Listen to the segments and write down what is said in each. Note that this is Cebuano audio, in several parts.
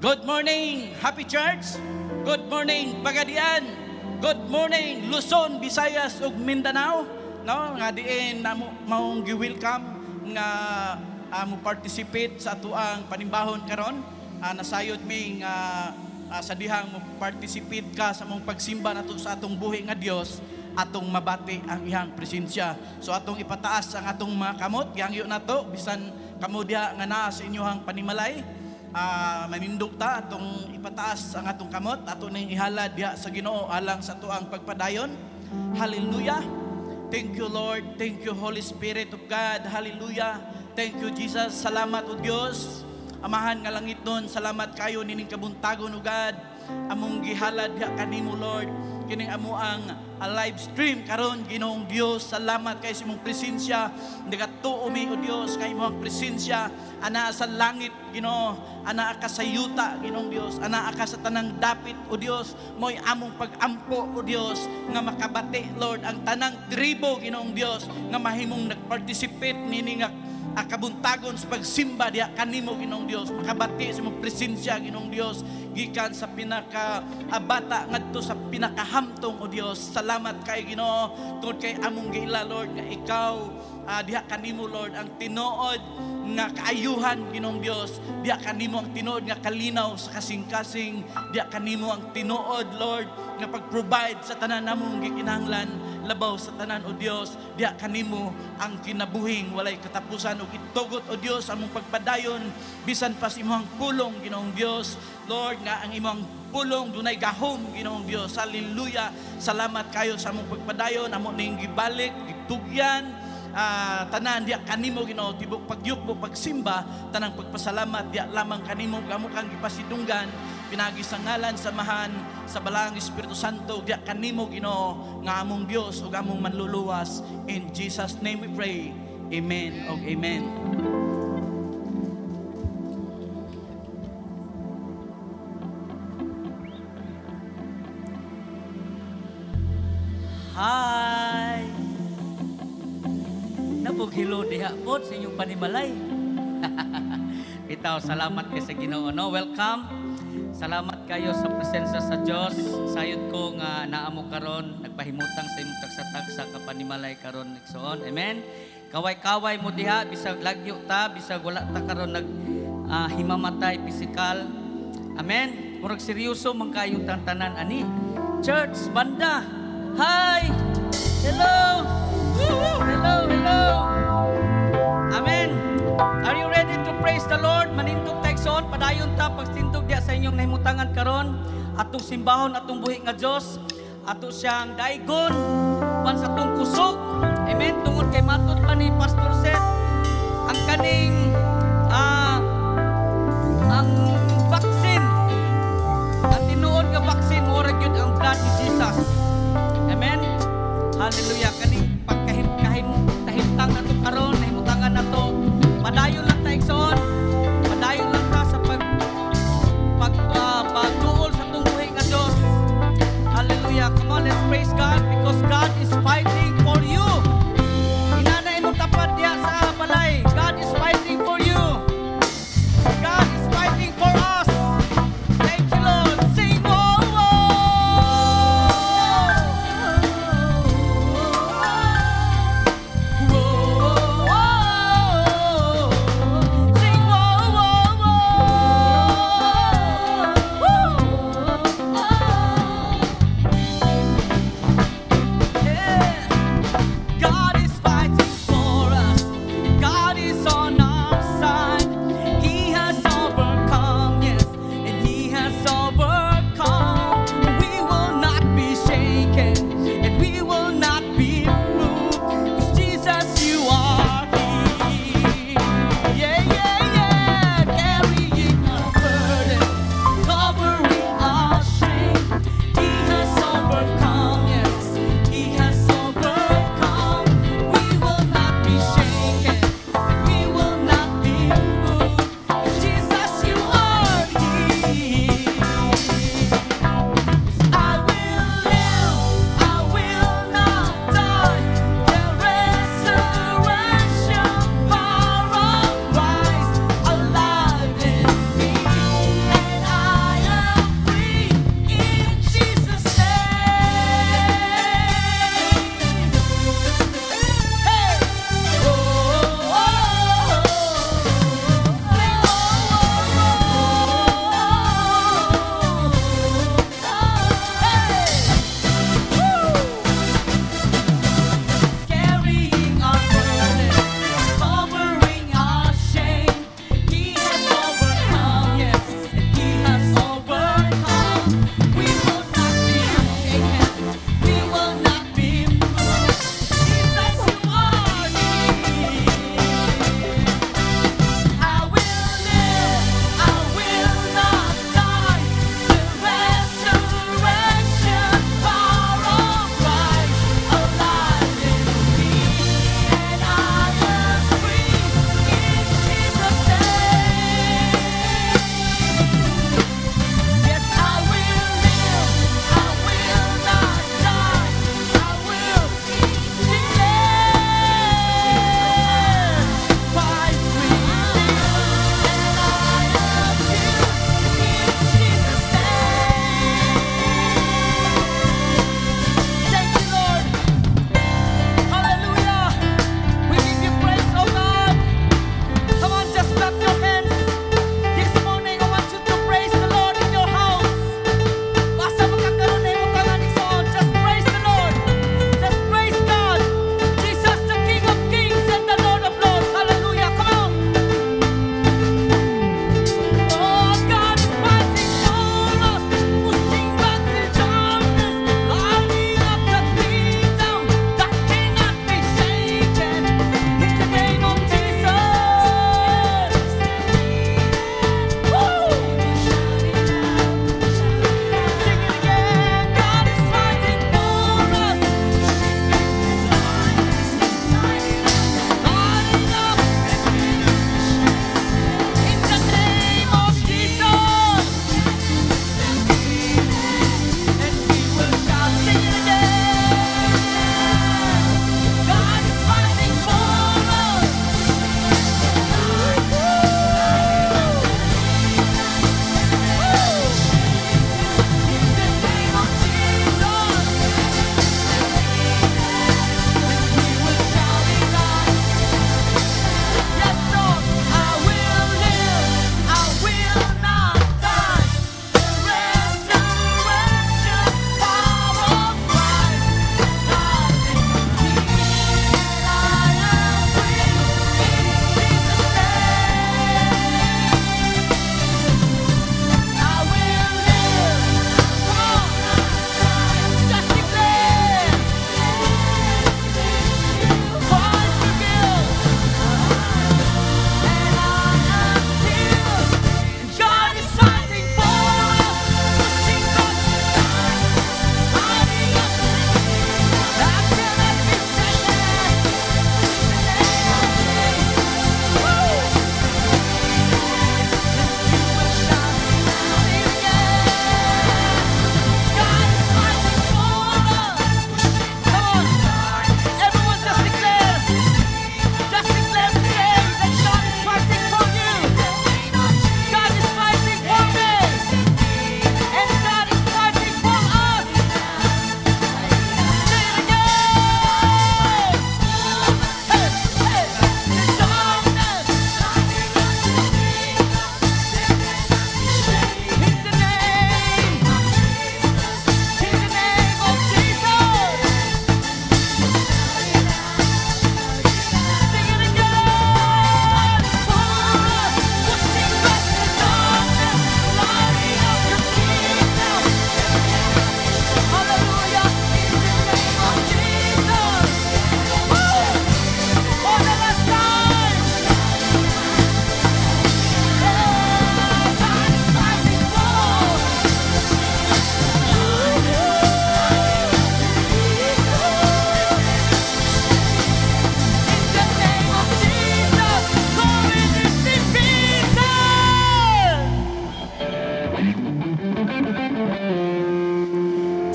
Good morning, Happy Church. Good morning, Pagadian. Good morning, Luzon, Visayas ug Mindanao. No, nga diin namo maong gi-welcome nga mo participate sa atuang panimbahon karon. Nasayod mi nga sa dihang mo participate ka sa mong pagsimba nato sa atong buhi nga Dios, atong mabati ang iyang presensya. So atong ipataas ang atong mga kamot, gihangyo nato bisan kamo diha nga naa sa inyohang panimalay. Manindog ta, atong ipataas ang atong kamot, ato ning ihalad diha sa Ginoo alang sa atuang pagpadayon. Hallelujah. Thank you, Lord. Thank you, Holy Spirit of God. Hallelujah. Thank you, Jesus. Salamat, O Dios. Amahan nga langit nun, salamat kayo nining kabuntagon, O God. Among gihalad diha kanimo, Lord. Kining amo ang live stream karon, Ginoong Dios. Salamat kay sa imong presensya. Nagatuo mi, O Dios, kay imong presensya ana sa langit, Ginoo, ana ka sa yuta, Ginoong Dios, ana ka sa tanang dapit, O Dios. Mo'y among pag-ampo, O Dios, nga makabati, Lord, ang tanang tribo, Ginoong Dios, nga mahimong nagparticipate nini nga kabuntagon sa pagsimba diha kanimo, Ginoong Dios, makabati sa imong presensya, Ginoong Dios, gikan sa pinaka bata ngadto sa pinakahamtong, O Dios. Salamat kay Ginoo tungod kay among giila, Lord, nga ikaw diha kanimo, Lord, ang tinuod nga kaayuhan, Ginoong Dios. Diha kanimo ang tinuod nga kalinaw sa kasing-kasing. Diha kanimo ang tinuod, Lord, nga pag-provide sa tanan namong gikinahanglan. Labaw sa tanan, O Dios, diha kanimo ang kinabuhing walay katapusan. Ug itugot, O Dios, among pagpadayon bisan pa sa imong pulong, Ginoong Dios, Lord, nga ang imong pulong dunay gahom, Ginoong Dios. Hallelujah. Salamat kayo sa among pagpadayon. Amo ning gibalik, gitugyan tanan diha kanimo, Ginoo, tibok pagyukbo, pagsimba, tanang pagpasalamat diha lamang kanimo amo kang gipasidunggan pinagi sa ngalan sa Amahan, sa Balaang Espiritu Santo, diha kanimo, Ginoo, nga among Dios ug among manluluwas. In Jesus' name we pray. Amen ug amen. Hi! Napughilo diha po sa inyong panimalay. Bitaw, salamat kay sa Ginoo, no? Welcome. Salamat kayo sa presensya sa Dios. Sayod ko nga naamo karon, nagpahimutang sa imong tagsa-tagsa ka panimalay karon, igsoon. Amen. Kaway-kaway mo diha bisag lagyo ta, bisag wala ta karon nag himamatay pisikal. Amen. Murag seryoso man kayo tanan ani. Church banda. Hi. Hello. Hello, hello. Amen. Are you ready to praise the Lord? Manindog ta, igsoon, padayon ta pagtindog diha sa inyong nahimutangan karon. Atong simbahon atong buhi nga Dios, ato siyang daigon pan sa atong kusog. Amen. Tungod kay matud pa ni Pastor Seth ang kaning ang vaccine, ang tinuod nga vaccine mao ra gyud ang blood ni Jesus. Amen. Hallelujah. Kaning pagkahim kahim kahimtang nato karon, nahimutangan nato. Padayon lang ta, igsoon. Padayon lang ta sa pag pag pagduol sa atong buhi nga Dios. Hallelujah. Come on, let's praise God because God is fighting for you. Inana imong tapad diha sa balay. God is fighting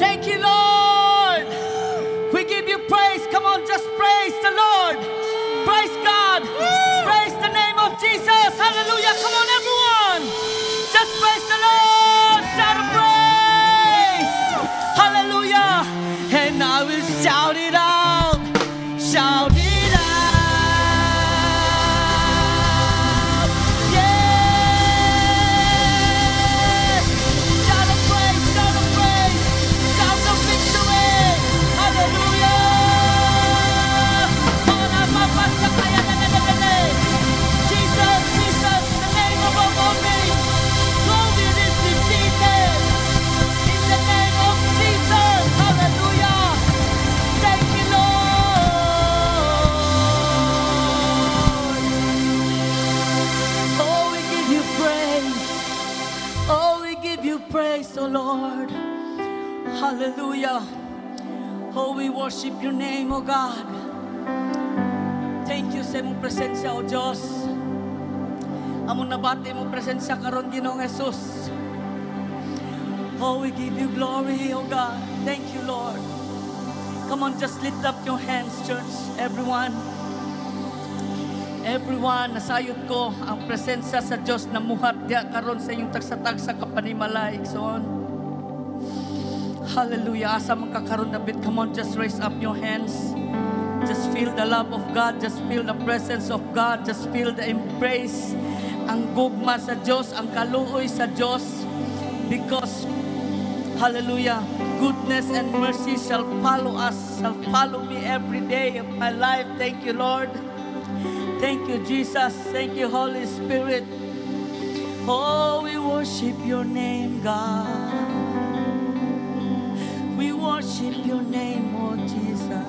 Thank you, Lord. We give you praise. Come on, just praise the Lord. Praise God. Praise the name of Jesus. Hallelujah. Come on, everyone. Just praise the Lord. Shout a praise. Hallelujah. And I will shout it out. Shout it out. Yes. Shout a praise. Shout a praise. Shout a victory. Hallelujah. Jesus, Jesus, the name above all names. COVID is defeated. In the name of Jesus. Hallelujah. Thank you, Lord. Oh, we give you praise. Oh, we give you praise, oh Lord. Hallelujah. Oh, we worship your name, oh God. Thank you sa imong presensya, O Diyos. Among nabati imong presensya karon, Ginoong Jesus. Oh, we give you glory, oh God. Thank you, Lord. Come on, just lift up your hands, church, everyone. Everyone, nasayod ko ang presensya sa Diyos na muhat diya karon sa inyong tagsa-tagsa kapanimalay. So on. Hallelujah. Asa man ka karon, David? Come on, just raise up your hands. Just feel the love of God. Just feel the presence of God. Just feel the embrace. Ang gugma sa Diyos, ang kaluoy sa Diyos. Because, hallelujah, goodness and mercy shall follow us, shall follow me every day of my life. Thank you, Lord. Thank you, Jesus. Thank you, Holy Spirit. Oh, we worship your name, God. We worship your name, oh Jesus.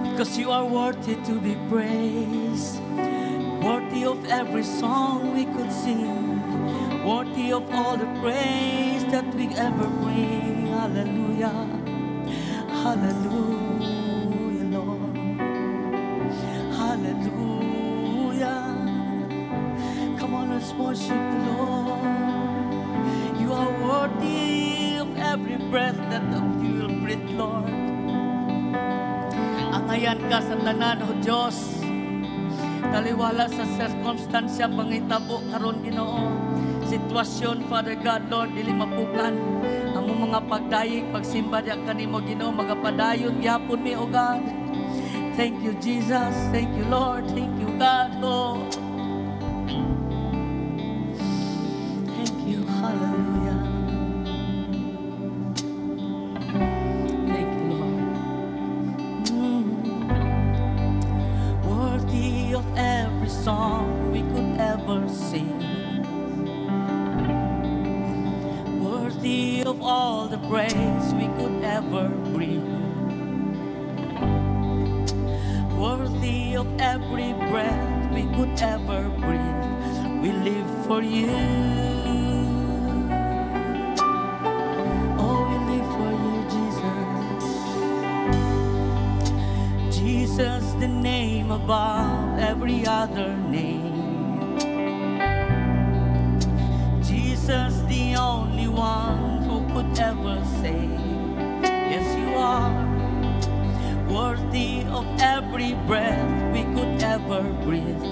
Because you are worthy to be praised. Worthy of every song we could sing. Worthy of all the praise that we ever bring. Hallelujah. Hallelujah, Lord. Hallelujah. Come on, let's worship the Lord. You are worthy of every breath that you will breathe, Lord. Angayan ka sa tanan, O Diyos. Taliwala sa sirkumstansya, pangitabo karon, Ginoo. Sitwasyon, Father God, Lord, dili mapukan ang mga pagdayeg, pagsimba diya kanimo, Ginoo, magapadayon gyapon mi, O God. Thank you, Jesus. Thank you, Lord. Thank you, God. Oh. Thank you. Hallelujah. Thank you, Lord. Worthy of every song we could ever sing. Worthy of all the praise we could ever bring. Worthy of every breath we could ever breathe. We live for you. Oh, we live for you, Jesus. Jesus, the name above every other name. Jesus, the only one who could ever save. Yes, you are worthy of every breath we could ever breathe.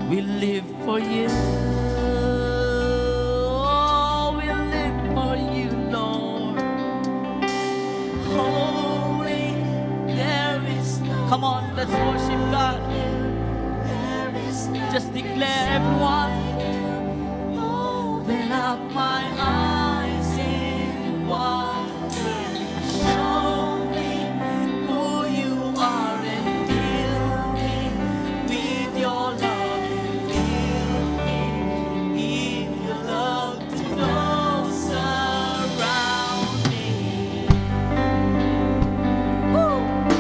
We live for you. Oh, we live for you, Lord. Holy, there is no. Come on, let's worship God. Just declare, everyone. Open up my eyes in wonder. Show me who you are and fill me with your love. Fill me in your love to those around me. Woo!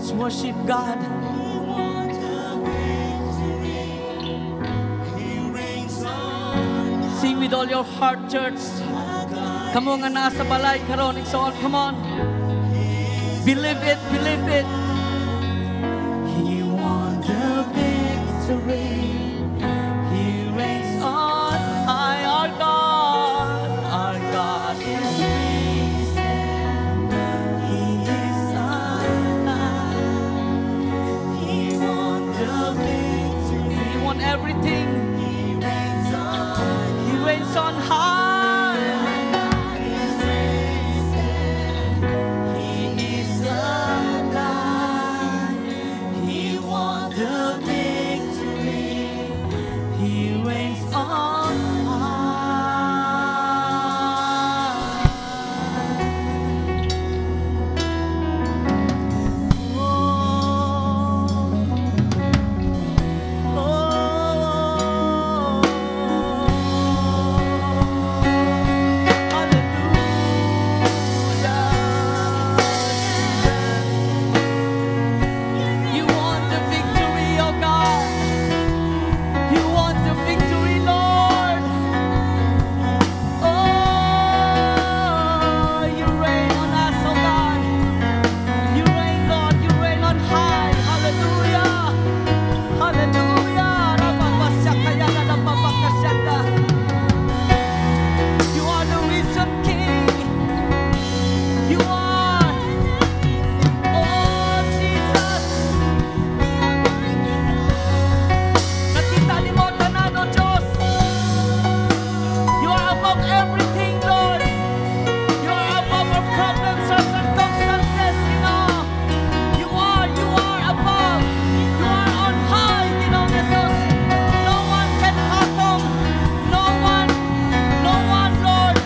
Let's worship God. He won the victory. He reigns on Sing with all your heart, church. Kamo nga naa sa balay karon, igsoon, come on. Believe it, believe it. He won the victory. He reigns on high, our God. Our God is risen. He is alive. He won the victory. He won everything. He reigns on. He reigns on high. God is risen. He is alive. He won the victory. He reigns on high. Oh, hallelujah. You want the victory, oh God. You want the victory, Lord. Oh, you reign on us, oh God. You reign, Lord. You reign on high. Hallelujah. Hallelujah. Rababasakaya. You are the risen King. You are. Oh, Jesus. Nakita nimo tanan, O Diyos. You are above everything, Lord. You are above our problems, our circumstances. You are above. You are on high, Jesus. No one can fathom. No one, Lord.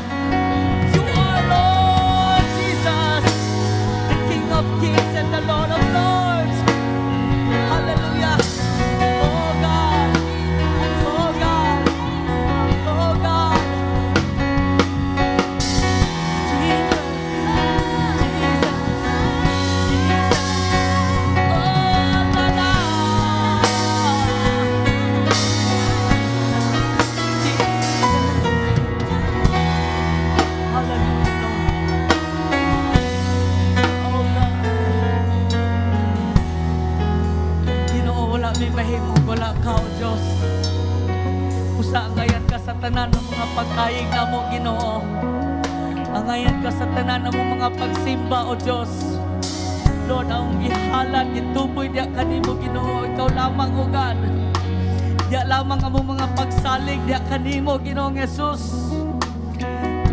You are Lord Jesus, the King of Kings and the Lord of Lords. Hallelujah. Oh God. Oh God. Oh God. Jesus. Jesus. Jesus. Oh la la. Jesus. Hallelujah, Lord. Oh God. Ginoo, wala may mahimo, wala ka, O Diyos. Usa angayan ka sa tanan ng mga pagkayig namo, Ginoo. Angayan ka sa tanan ng mga pagsimba, O Diyos. Lord, ang gihalad, gituboy diya kanimo, Ginoo. Ikaw lamang, O God. Diya lamang ang mga pagsalig, diya kanimo, Ginoong Jesus.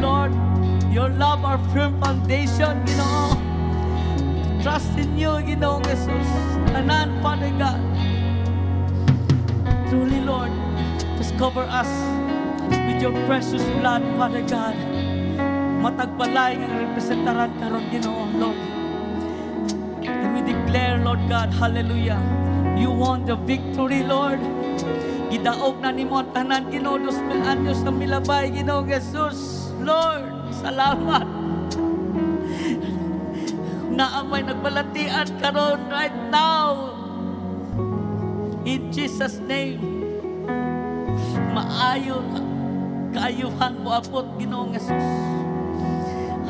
Lord, your love our firm foundation, Ginoo. Trust in you, Ginoong Jesus. Tanan, Father God. Truly, Lord, just cover us with your precious blood, Father God. Matag balay nga representaran karon, Ginoo, Lord. And we declare, Lord God, hallelujah, you won the victory, Lord. Gidaog na nimo ang tanan, Ginoo, 2000 anyos na milabay, Ginoo Jesus. Lord, salamat. Naa may nagbalatian karon right now. In Jesus' name. Maayo kaayuhan mo abot, Ginoong Jesus.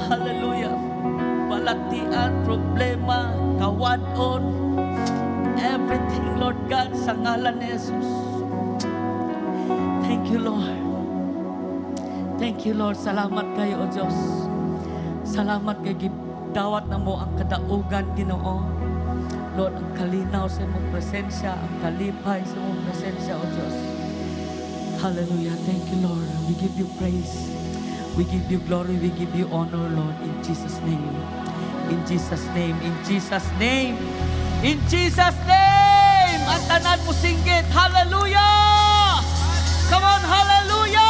Hallelujah. Balatian, problema, kawadon, everything, Lord God, sa ngalan ni Jesus. Thank you, Lord. Thank you, Lord. Salamat kayo, O Diyos. Salamat kay gidawat namo ang kadaugan, Ginoo. Lord, ang kalinaw sa imong presensya, ang kalipay sa imong presensya, O Diyos. Hallelujah. Thank you, Lord. We give you praise. We give you glory. We give you honor, Lord, in Jesus' name. In Jesus' name. In Jesus' name. In Jesus' name! Ang tanan mo singgit. Hallelujah! Come on, hallelujah!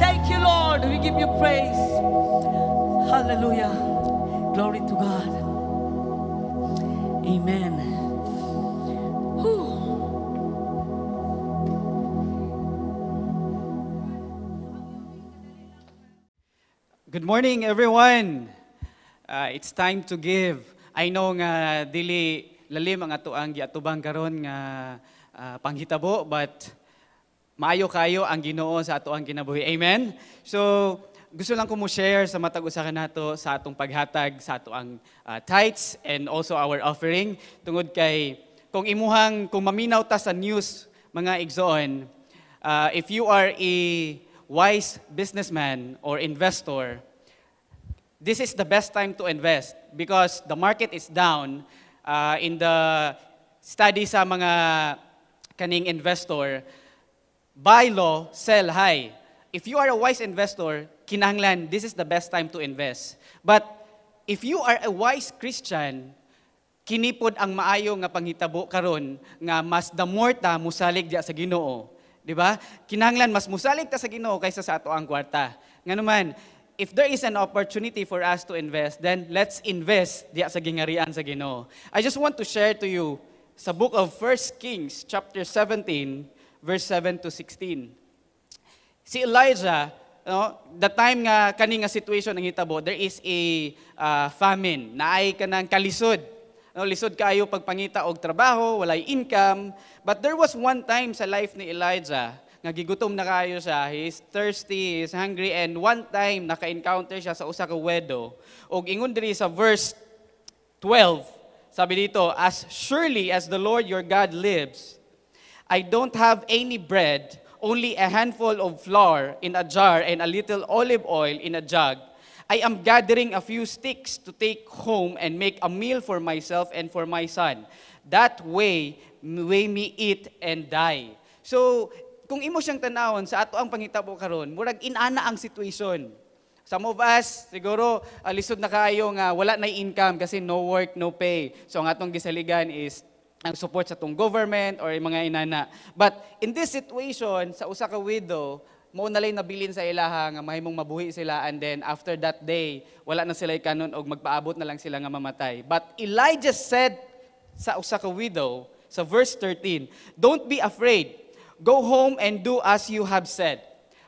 Thank you, Lord. We give you praise. Hallelujah. Glory to God. Amen. Whew. Good morning, everyone. It's time to give. I know nga dili lalim ang atoang giatubang karon nga panghitabo, but maayo kayo ang Ginoo sa atoang kinabuhi. Amen. So gusto lang ko mo share sa matag usa kanato sa atong paghatag sa atoang tithes and also our offering, tungod kay kung maminaw ta sa news, mga igsoon, if you are a wise businessman or investor, this is the best time to invest because the market is down. In the study sa mga kaning investor, buy low, sell high. If you are a wise investor, kinahanglan this is the best time to invest. But if you are a wise Christian, kini pod ang maayo nga panghitabo karon nga mas the more ta musalig diya sa Ginoo. Di ba? Kinahanglan mas musalig ta sa Ginoo kaysa sa ato ang kwarta. Nganuman, if there is an opportunity for us to invest, then let's invest diya sa gingarian sa Ginoo. I just want to share to you sa book of 1 Kings chapter 17 verse 7 to 16. Si Elijah, no, the time nga kani nga situation ang hitabo, there is a famine, naay kanang kalisod. No, lisod kaayo pagpangita og trabaho, walay income. But there was one time sa life ni Elijah nga gigutom na kaayo siya, he is thirsty, he is hungry, and one time naka-encounter siya sa usa ka widow. Og ingon diri sa verse 12, sabi dito, "As surely as the Lord your God lives, I don't have any bread, only a handful of flour in a jar and a little olive oil in a jug. I am gathering a few sticks to take home and make a meal for myself and for my son. That way, we may eat and die." So, kung imo siyang tanawon sa ato ang panghitabo karon, murag inana ang situation. Some of us, siguro, lisod na kaayo nga wala na income kasi no work, no pay. So ang atong gisaligan is ang support sa atong government or mga inana. But in this situation, sa usa ka widow, mao na lang nabilin sa ilaha nga mahimong mabuhi sila, and then after that day, wala na sila kanon og magpaabot na lang sila nga mamatay. But Elijah said sa usa ka widow, sa verse 13, "Don't be afraid. Go home and do as you have said.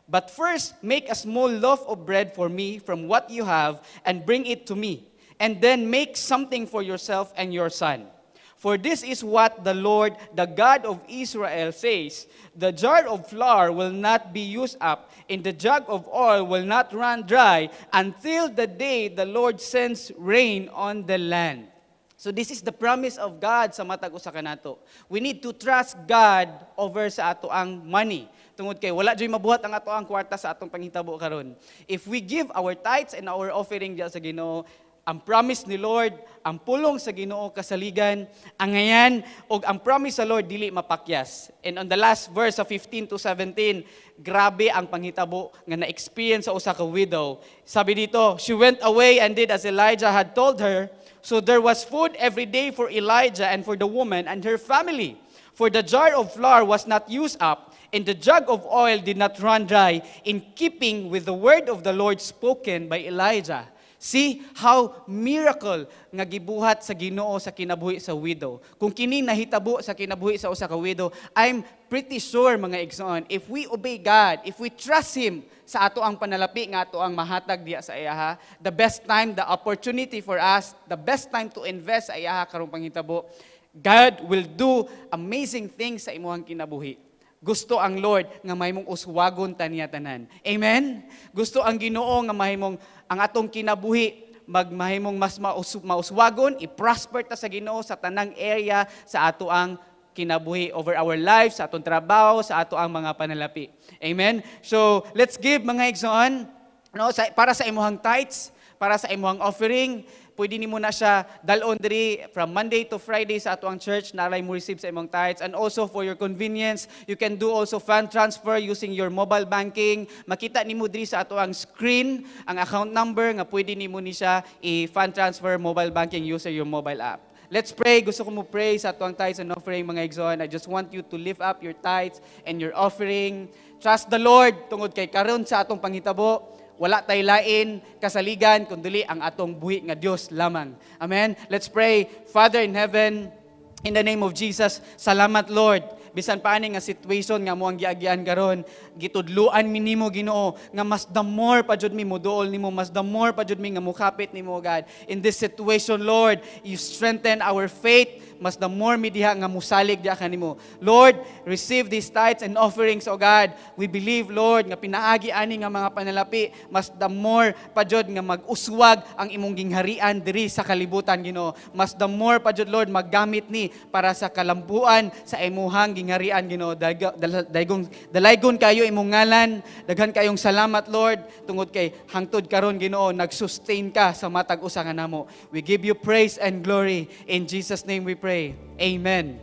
But first, make a small loaf of bread for me from what you have and bring it to me. And then make something for yourself and your son. For this is what the Lord, the God of Israel, says: The jar of flour will not be used up, and the jug of oil will not run dry until the day the Lord sends rain on the land." So this is the promise of God sa matag usa kanato. We need to trust God over sa ato ang money. Tungod kay wala joy mabuhat ang ato ang kwarta sa atong panghitabo karon. If we give our tithes and our offering diya sa Ginoo, ang promise ni Lord, ang pulong sa Ginoo kasaligan, ang ngayan og ang promise sa Lord dili mapakyas. And on the last verse of 15 to 17, grabe ang panghitabo nga na-experience sa usa ka widow. Sabi dito, "She went away and did as Elijah had told her. So there was food every day for Elijah and for the woman and her family. For the jar of flour was not used up, and the jug of oil did not run dry, in keeping with the word of the Lord spoken by Elijah." See how miracle nga gibuhat sa Ginoo sa kinabuhi sa widow. Kung kini nahitabo sa kinabuhi sa usa ka widow, I'm pretty sure, mga igsoon, if we obey God, if we trust Him sa ato ang panalapi nga ato ang mahatag diya sa iyaha, the best time, the opportunity for us, the best time to invest sa iyaha karong panghitabo, God will do amazing things sa imuhang kinabuhi. Gusto ang Lord nga mahimong uswagon ta niya tanan. Amen? Gusto ang Ginoo nga mahimong ang atong kinabuhi magmahimong mas mauswagon, i-prosper ta sa Ginoo sa tanang area sa ato ang kinabuhi over our lives, sa atong trabaho, sa ato ang mga panalapi. Amen? So, let's give, mga igsoon, no, para sa imuhang tithes, para sa imuhang offering, pwede nimo na siya dalon diri from Monday to Friday sa ato ang church na mo receive sa imong tithes. And also, for your convenience, you can do also fund transfer using your mobile banking. Makita nimo diri sa ato ang screen ang account number nga pwede nimo ni siya i-fund transfer mobile banking using your mobile app. Let's pray. Gusto ko mo pray sa atong tithes and offering, mga igsoon. I just want you to lift up your tithes and your offering. Trust the Lord tungod kay karon sa atong panghitabo, wala tay lain kasaligan kundi ang atong buhi nga Dios lamang. Amen. Let's pray. Father in heaven, in the name of Jesus, salamat, Lord. Bisan paani nga situation nga mo ang giagian karon, gitudluan mi nimo, Ginoo, nga mas the more pa jud mi moduol nimo, mas the more pa jud mi nga mukapit nimo, God. In this situation, Lord, you strengthen our faith, mas the more mi diha nga musalig diha kanimo. Lord, receive these tithes and offerings, O God. We believe, Lord, nga pinaagi ani nga mga panalapi, mas the more pa jud nga mag-uswag ang imong gingharian diri sa kalibutan, Ginoo. Mas the more pa jud, Lord, maggamit ni para sa kalampuan sa imuhang gingharian, Ginoo. Daygon dalaygon kayo imong ngalan. Daghan kayong salamat, Lord, tungod kay hangtod karon, Ginoo, nag-sustain ka sa matag usa nga namo. We give you praise and glory. In Jesus' name we pray. Amen.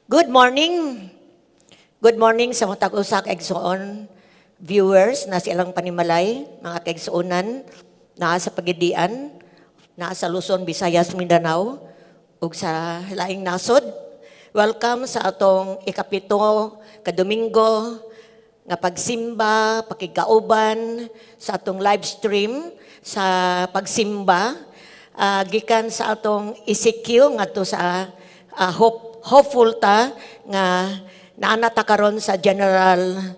Good morning. Good morning sa matag usa ka igsoon viewers na silang panimalay, mga kaigsuonan naa sa Pagadian, naa sa Luzon, Visayas, Mindanao ug sa laing nasod. Welcome sa atong 7 ka Domingo nga pagsimba, pakigkauban sa atong live stream sa pagsimba gikan sa atong ECQ ngadto sa hopeful ta nga naana ta karon sa general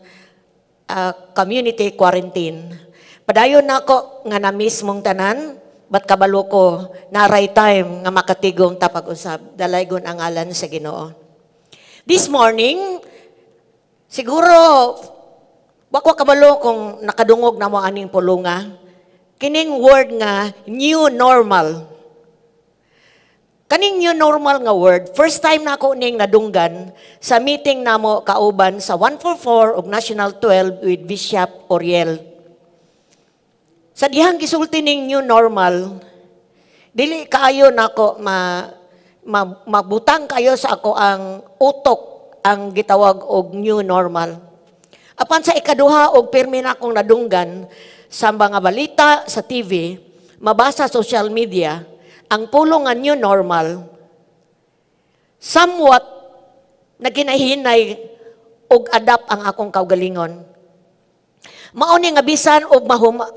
community quarantine. Padayon nako nga na-miss mong tanan, but kabalo ko naray time nga makatigom ta pag-usab. Dalaygon ang ngalan sa Ginoo. This morning, siguro wa ko kabalo kung nakadungog na mo aning pulunga. Kining word nga new normal. Kaning new normal nga word, first time na ako ning nadunggan sa meeting namo kauban sa 144 ug National 12 with Bishop Oriel. Sa dihang gisulti ning new normal, dili kaayo nako mabutang kayo sa ako ang utok ang gitawag og new normal. Apan sa ikaduha og pirmi na akong nadunggan sa mga balita sa TV, mabasa social media, ang pulong nga new normal, somewhat naginahinay og adapt ang akong kaugalingon. Mao ni nga bisan og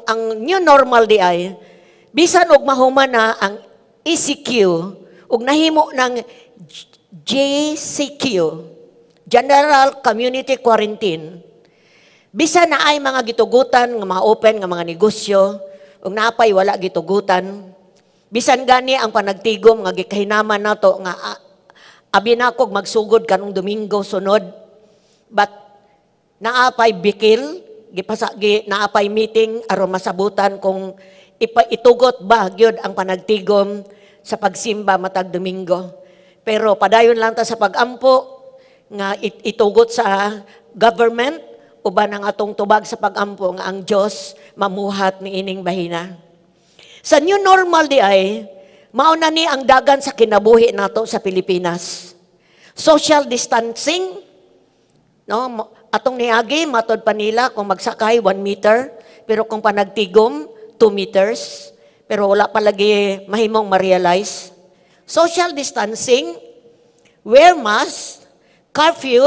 ang new normal di ay, bisan og mahuman na ang ECQ ug nahimo ng GCQ, General Community Quarantine. Bisan na ay mga gitugutan nga mga open nga mga negosyo ug naapay wala gitugutan. Bisan gani ang panagtigom nga gikahinaman nato nga abi nako magsugod kanong Domingo sunod. But naapay bikil, gipasa gi naapay meeting aron masabutan kung itugot ba gyud ang panagtigom sa pagsimba matag Domingo. Pero padayon lang ta sa pagampo nga itugot sa government uban ang atong tubag sa pagampo nga ang Dios mamuhat niining bahina. Sa new normal di ay, mao na ni ang dagan sa kinabuhi nato sa Pilipinas. Social distancing, no, atong niagi matod pa nila kung magsakay 1 meter, pero kung panagtigom 2 meters, pero wala pa lagi mahimong ma-realize. Social distancing, wear mask, curfew,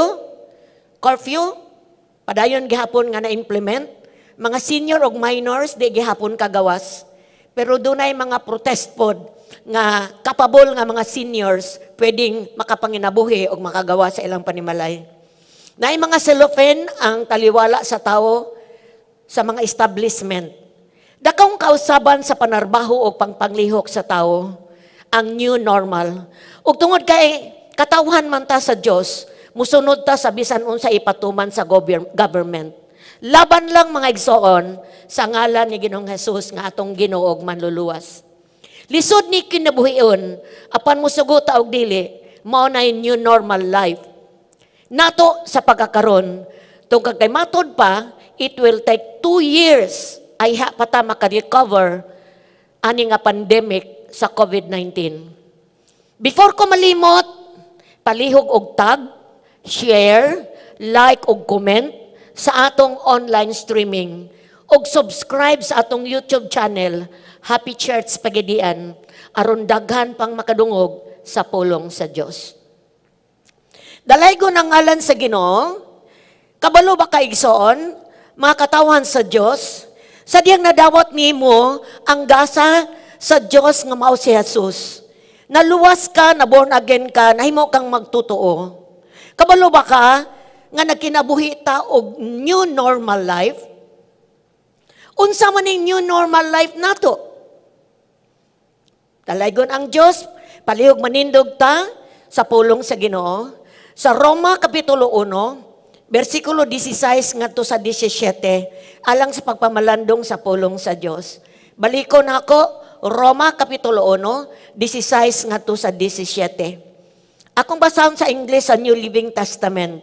padayon gihapon nga na-implement, mga senior og minors di gihapon kagawas. Pero dunay mga protest pod nga kapabol nga mga seniors pwedeng makapanginabuhi og makagawa sa ilang panimalay. Naay mga cellophane ang taliwala sa tao sa mga establishment. Dakong kausaban sa panarbaho og pangpanglihok sa tao ang new normal. Ug tungod kay katawhan man ta sa Dios, musunod ta sa bisan unsa ipatuman sa government. Laban lang mga igsoon sa ngalan ni Ginoong Jesus nga atong Ginoo og manluluwas. Lisod ni kinabuhion, apan mosugot ta og dili, mao nay new normal life. Nato sa pagkakaron, tungkol kay matod pa, it will take 2 years ay ha pa ta maka-recover ani nga pandemic sa COVID-19. Before ko malimot, palihog og tag, share, like og comment sa atong online streaming og subscribe sa atong YouTube channel Happy Church Pagadian aron daghan pang makadungog sa pulong sa Dios. Dalaygon ang ngalan sa Ginoo. Kabalo ba ka, igsoon, mga katawhan sa Dios, sa diyang nadawat nimo ang gasa sa Dios nga mao si Jesus? Naluwas ka, na born again ka, nahimo kang magtotoo. Kabalo ba ka nga nagkinabuhi ta og new normal life? Unsa man ning new normal life nato? Dalaygon ang Dios, palihog manindog ta sa pulong sa Ginoo. Sa Roma Kapitulo 1, versikulo 16 ngadto sa 17, alang sa pagpamalandong sa pulong sa Dios. Balikon ako, Roma Kapitulo 1, 16 ngadto sa 17. Akong basahon sa English sa New Living Testament.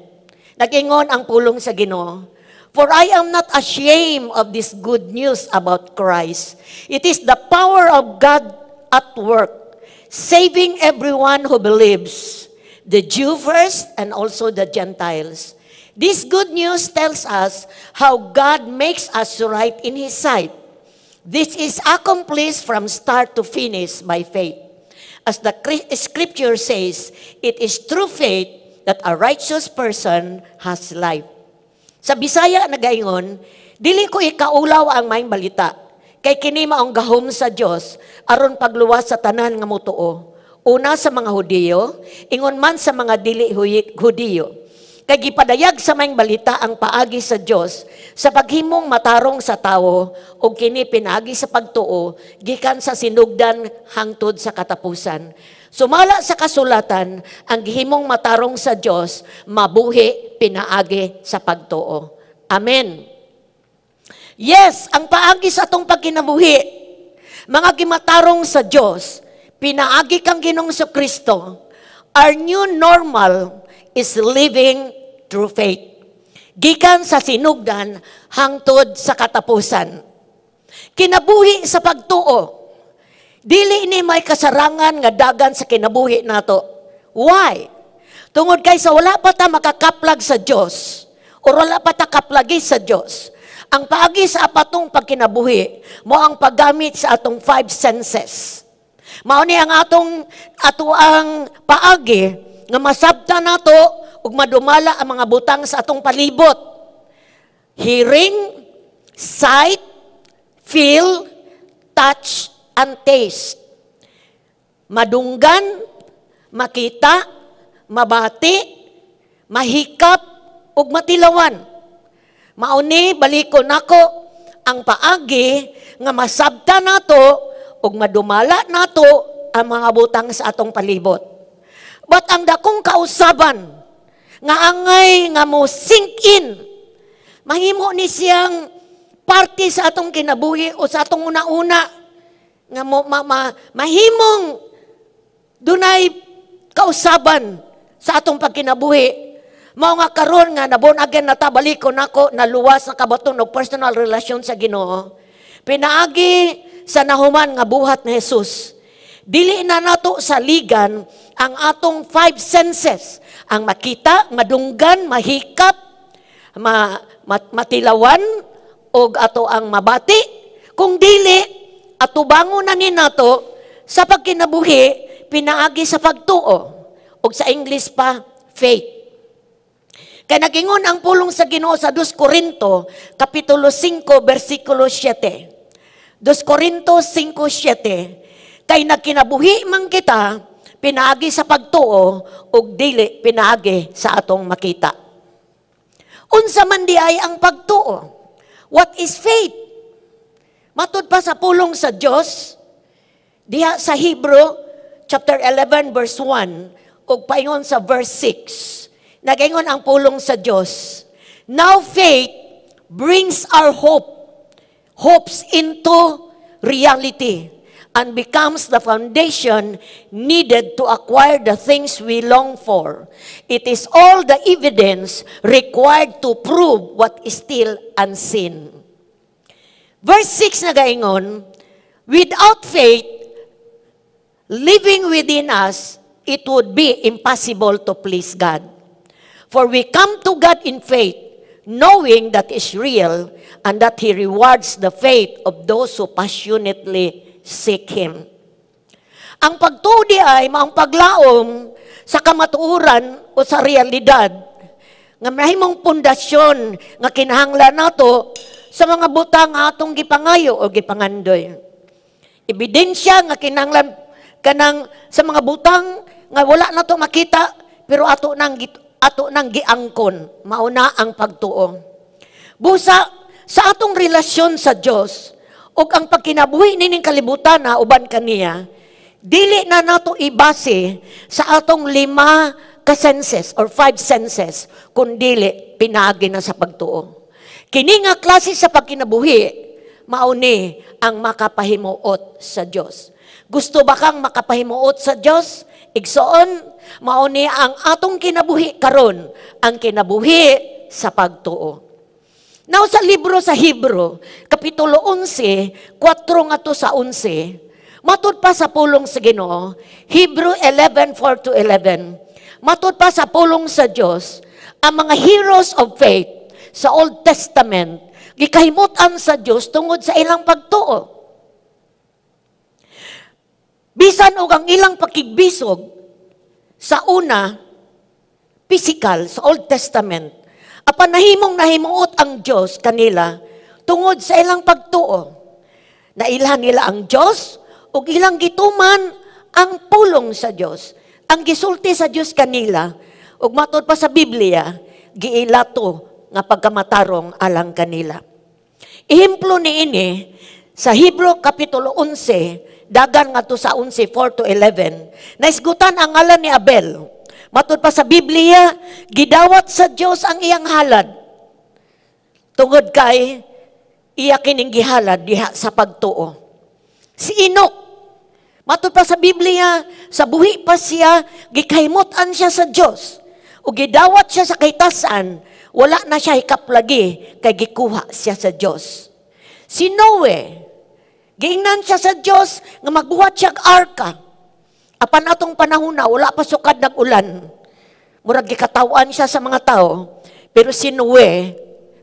Nag-ingon ang pulong sa Ginoo, "For I am not ashamed of this good news about Christ. It is the power of God at work, saving everyone who believes, the Jew first and also the Gentiles. This good news tells us how God makes us right in His sight. This is accomplished from start to finish by faith. As the scripture says, it is through faith that a righteous person has life." Sa Bisaya nagaingon, "Dili ko ikaulaw ang maayong balita, kay kini maong gahom sa Dios aron pagluwas sa tanan nga motuo. Una sa mga Hudiyo, ingon man sa mga dili Hudiyo. Kay gipadayag sa maayong balita ang paagi sa Dios sa paghimong matarong sa tawo ug kini pinaagi sa pagtuo gikan sa sinugdan hangtod sa katapusan. Sumala sa kasulatan, ang gihimong matarong sa Dios mabuhi pinaagi sa pagtuo." Amen. Yes, ang paagi sa atong pagkinabuhi, mga gimatarong sa Dios, pinaagi kang Ginoong Kristo, our new normal is living through faith. Gikan sa sinugdan hangtod sa katapusan. Kinabuhi sa pagtuo. Dili ni may kasarangan nga dagan sa kinabuhi nato. Why? Tungod kay sa wala pa ta makakaplag sa Dios or wala pa ta kaplagi sa Dios, ang paagi sa atong pagkinabuhi mao ang paggamit sa atong five senses. Mao ni ang atong ato ang paagi nga masabta nato ug madumala ang mga butang sa atong palibot. Hearing, sight, feel, touch, and taste. Madunggan, makita, mabati, mahikap, ug matilawan. Mauni, balikon nako ang paagi nga masabta nato ug madumala nato ang mga butang sa atong palibot. But ang dakong kausaban nga angay nga mo sink in, mahimo ni siyang parte sa atong kinabuhi o sa atong una-una nga mo mahimong dunay kausaban sa atong pagkinabuhi. Mao nga karon nga na-born again na ta, balikon nako, naluwas, nakabaton og personal relasyon sa Ginoo. Pinaagi sa nahuman nga buhat ni Jesus, dili na nato saligan ang atong five senses. Ang makita, madunggan, mahikap, matilawan, og ato ang mabati. Kung dili, atubangon na ni nato sa pagkinabuhi, pinaagi sa pagtuo. Og sa English pa, faith. Kay nagingon ang pulong sa Ginoo sa 2 Korinto, Kapitulo 5, versikulo 7. 2 Korinto 5:7, "Kay nagkinabuhi man kita, pinaagi sa pagtuo, ug dili pinaagi sa atong makita." Unsa man di ay ang pagtuo? What is faith? Matud pa sa pulong sa Dios, diha sa Hebrew chapter 11 verse 1 ug paingon sa verse 6. Nagaingon ang pulong sa Dios, "Now faith brings our hopes into reality and becomes the foundation needed to acquire the things we long for. It is all the evidence required to prove what is still unseen." Verse 6 nagaingon, "Without faith living within us, it would be impossible to please God. For we come to God in faith, knowing that is real and that He rewards the faith of those who passionately seek Him." Ang pagtuo di ay maong paglaom sa mga butang nga wala pa nato makita. sa kamatuoran o sa realidad nga mahimong pundasyon nga kinahanglan nato sa mga butang nga atong gipangayo o gipangandoy. Ebidensya nga kinahanglan kanang sa mga butang nga wala nato makita pero ato nang giangkon, mao na ang pagtuo. Busa sa atong relasyon sa Dios ug ang pagkinabuhi nining kalibutan na uban kaniya, dili na nato ibase sa atong lima ka senses or five senses, kundili pinaagi na sa pagtuo. Kini nga klase sa pagkinabuhi, mao ni ang makapahimuot sa Dios. Gusto ba kang makapahimuot sa Dios? Igsoon, mao ni ang atong kinabuhi karon, ang kinabuhi sa pagtuo. Now sa libro sa Hebrew, Kapitulo 11, 4 ngadto sa 11, matud pa sa pulong sa Ginoo, Hebrew 11, 4 to 11, matud pa sa pulong sa Dios, ang mga heroes of faith sa Old Testament, gikahimutan sa Dios tungod sa ilang pagtuo. Bisan og ang ilang pakigbisog sa una, physical, sa Old Testament, apan nahimong nahimuot ang Dios kanila tungod sa ilang pagtuo. Nailhan nila ang Dios ug ilang gituman ang pulong sa Dios. Ang gisulti sa Dios kanila ug matud pa sa Biblia, giilato nga pagkamatarong alang kanila. Ehemplo niini sa Hebrew Kapitulo 11, dagan ngadto sa 11, 4 to 11, naisgutan ang ngalan ni Abel. Matud pa sa Biblia, gidawat sa Dios ang iyang halad. Tungod kay iya kining gihalad diha sa pagtuo. Si Enoch, matud pa sa Biblia, sa buhi pa siya, gikahimutan siya sa Dios. O gidawat siya sa kahitasan, wala na siya hikaplagi kay gikuha siya sa Dios. Si Noe, giingnan siya sa Dios nga magbuhat siya og arka. Apan atong panahon na wala pa sukad nag-ulan. Murag gikatawan siya sa mga tao, pero si Noe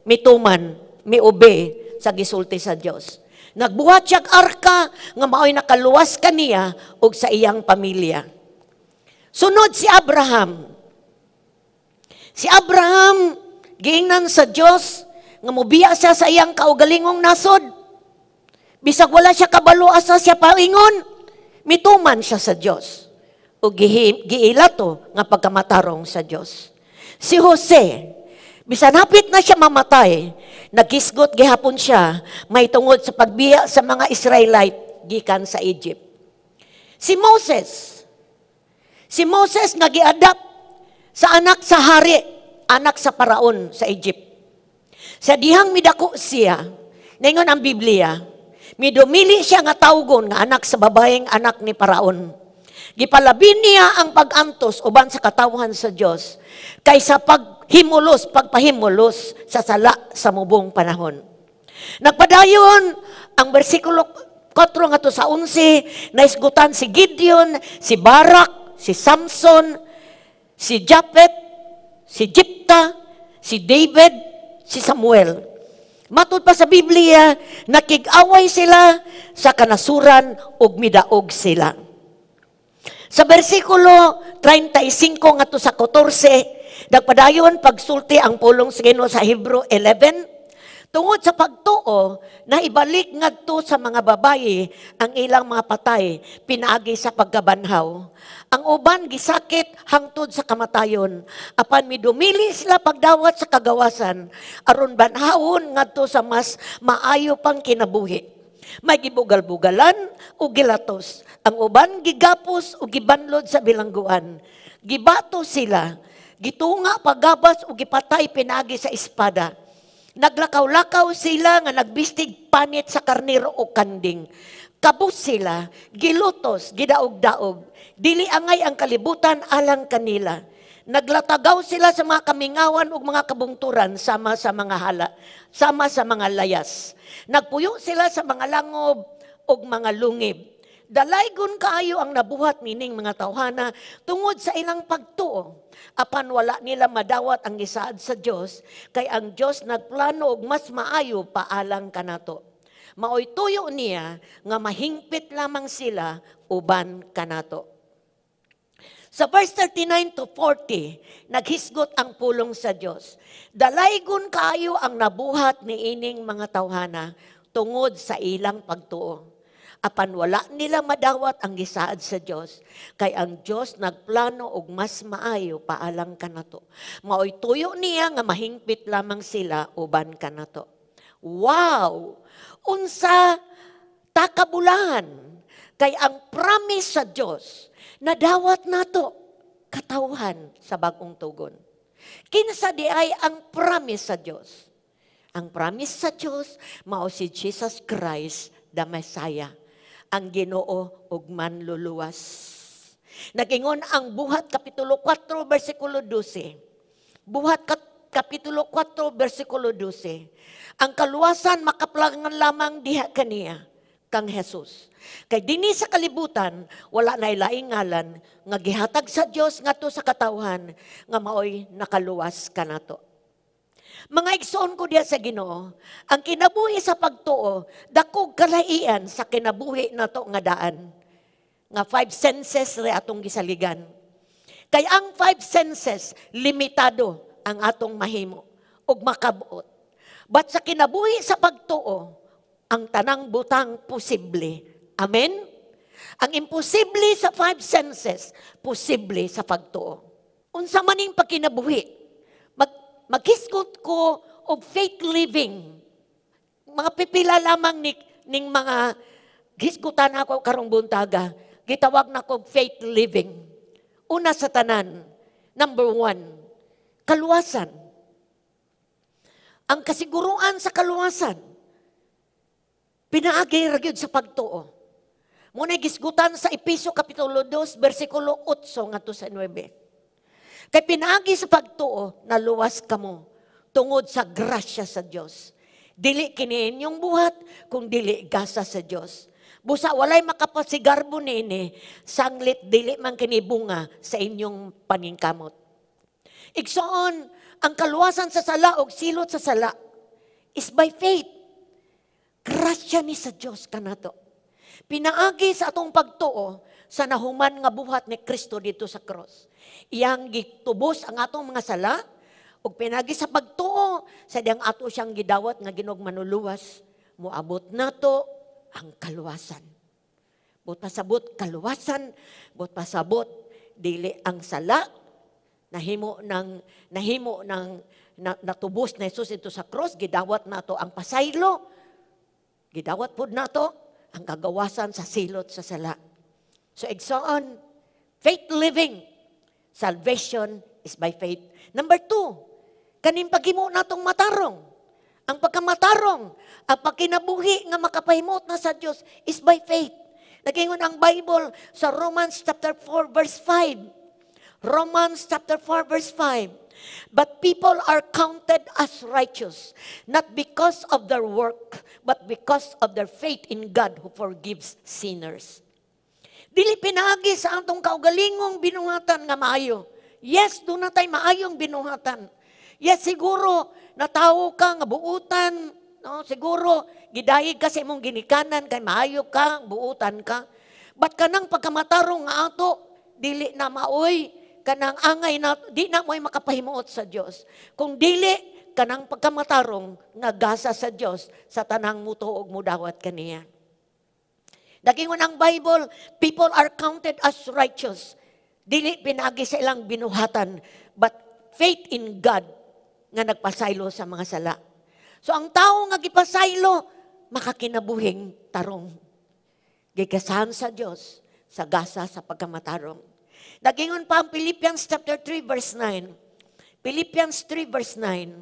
mituman, miobey sa gisulti sa Dios. Nagbuhat siya og arka nga mao'y nakaluwas kaniya ug sa iyang pamilya. Sunod si Abraham. Si Abraham giingnan sa Dios nga mobiya siya sa iyang kaugalingong nasod. Bisag wala siya kabalo asa siya paingon, mituman siya sa Dios. O giilato nga pagkamatarong sa Dios. Si Jose, bisan hapit na siya mamatay, nagisgot gihapon siya may tungod sa pagbiya sa mga Israelite gikan sa Egypt. Si Moses nga gi-adopt sa anak sa hari, anak sa paraon sa Egypt. Sa dihang midako siya, ningon ang Biblia, midumili siya nga tawgon nga anak sa babaeng anak ni Paraon. Gipalabi niya ang pag-antos uban sa katawhan sa Dios kaysa paghimulos, pagpahimulos sa sala sa mubong panahon. Nagpadayon ang bersikulo 4 ngadto sa 11, naisgutan si Gideon, si Barak, si Samson, si Japet, si Jipta, si David, si Samuel. Matud pa sa Biblia, nakig-away sila sa kanasuran ug midaog sila. Sa bersikulo 35 ngadto sa 14, nagpadayon pagsulti ang pulong sa Ginoo sa Hebrew 11, tungod sa pagtuo na ibalik ngadto sa mga babayi ang ilang mga patay pinaagi sa pagkabanhaw. Ang uban gisakit hangtod sa kamatayon, apan midumili sila pagdawat sa kagawasan aron banhawon ngadto sa mas maayo pang kinabuhi. May gibugal-bugalan o gilatos. Ang uban gigapos o gibanlod sa bilangguan. Gibato sila, gitunga pagabas o gipatay pinaagi sa espada. Naglakaw-lakaw sila nga nagbistig panit sa karnero o kanding. Kabus sila, gilutos, gidaog-daog. Dili angay ang kalibutan alang kanila. Naglatagaw sila sa mga kamingawan ug mga kabungturan sama sa mga hala, sama sa mga layas. Nagpuyo sila sa mga langob ug mga lungib. Dalaygon kaayo ang nabuhat nining mga tawhana tungod sa ilang pagtuo. Apan wala nila madawat ang gisaad sa Dios kay ang Dios nagplano og mas maayo paalang kanato. Maoy tuyo niya nga mahingpit lamang sila uban kanato. Sa verse 39 to 40, naghisgot ang pulong sa Dios. Dalaygon kaayo ang nabuhat ni ining mga tawhana tungod sa ilang pagtuo. Apan wala nila madawat ang gisaad sa Dios, kay ang Dios nagplano og mas maayo paalang kanato. Maoy tuyo niya nga mahingpit lamang sila uban kanato. Wow! Unsa takabulahan kay ang promise sa Dios nadawat nato katawhan sa bagong tugon. Kinsa di ay ang promise sa Dios? Ang promise sa Dios mao si Jesus Christ the Messiah, ang Ginoo ug manluluwas. Nagingon ang Buhat kapitulo 4 bersikulo 12. Buhat kapitulo 4 bersikulo 12. Ang kaluwasan makaplangan lamang diha kaniya kang Jesus. Kay dinhi sa kalibutan wala na laing ngalan nga gihatag sa Dios ngadto sa katawhan nga maoy nakaluwas kanato. Mga igsoon ko diya sa Ginoo, ang kinabuhi sa pagtuo dakog kalaian sa kinabuhi nato nga daan. Nga five senses re atong gisaligan. Kay ang five senses limitado ang atong mahimo ug makabuot. But sa kinabuhi sa pagtuo, ang tanang butang posible. Amen? Ang imposible sa five senses, posible sa pagtuo. Unsa man ning pagkinabuhi? Maghisgot ko og faith living. Mga pipila lamang ni ning mga hisgutan ako karong buntaga. Gitawag na ko faith living. Una sa tanan, number one, kaluwasan. Ang kasiguruan sa kaluwasan, pinaagi ra gyud sa pagtuo. Muna gisgutan sa Epeso Kapitulo 2, versikulo 8 ngadto sa 9. Kay pinaagi sa pagtuo, naluwas kamo tungod sa grasya sa Dios. Dili kini inyong buhat, kung dili gasa sa Dios. Busa walay makapasigarbo niini, sanglit dili man kini bunga sa inyong paningkamot. Igsoon, ang kaluwasan sa sala og silot sa sala is by faith. Grasya ni sa Dios kanato. Pinaagi sa atong pagtuo sa nahuman nga buhat ni Kristo dito sa cross. Iyang gitubos ang atong mga sala ug pinaagi sa pagtuo sa diyang ato siyang gidawat nga Ginoong manluluwas, moabot nato ang kaluwasan. Buot pasabot kaluwasan, buot pasabot dili ang sala nahimo ng natubos na Jesus ito sa cross, gidawat nato ang pasaylo. Gidawat pud nato ang kagawasan sa silot sa sala. So igsoon, faith living. Salvation is by faith. Number two, kaning paghimo natong matarong. Ang pagkamatarong, ang pagkinabuhi nga makapahimot na sa Dios is by faith. Nagingon ang Bible sa Romans chapter 4 verse 5. Romans chapter 4 verse 5. But people are counted as righteous, not because of their work, but because of their faith in God who forgives sinners. Dili pinaagi sa atong kaugalingong binuhatan nga maayo. Yes, duna tay maayong binuhatan. Yes, siguro natawo ka nga buutan, no? Siguro gidayeg ka sa imong ginikanan kay maayo ka, buutan ka. But kanang pagkamatarong nga ato, dili na maoy kanang angay na di na mo'y makapahimuot sa Dios. Kung dili kanang pagkamatarong nga gasa sa Dios sa tanang mutuo og mudawat kaniya. Nagingon ang Bible, people are counted as righteous. Dili pinaagi sa ilang binuhatan, but faith in God nga nagpasaylo sa mga sala. So ang tao nga gipasaylo, makakinabuhing tarong. Gigasahan sa Dios sa gasa sa pagkamatarong. Nagingon pa ang Philippians chapter 3 verse 9. Philippians 3 verse 9.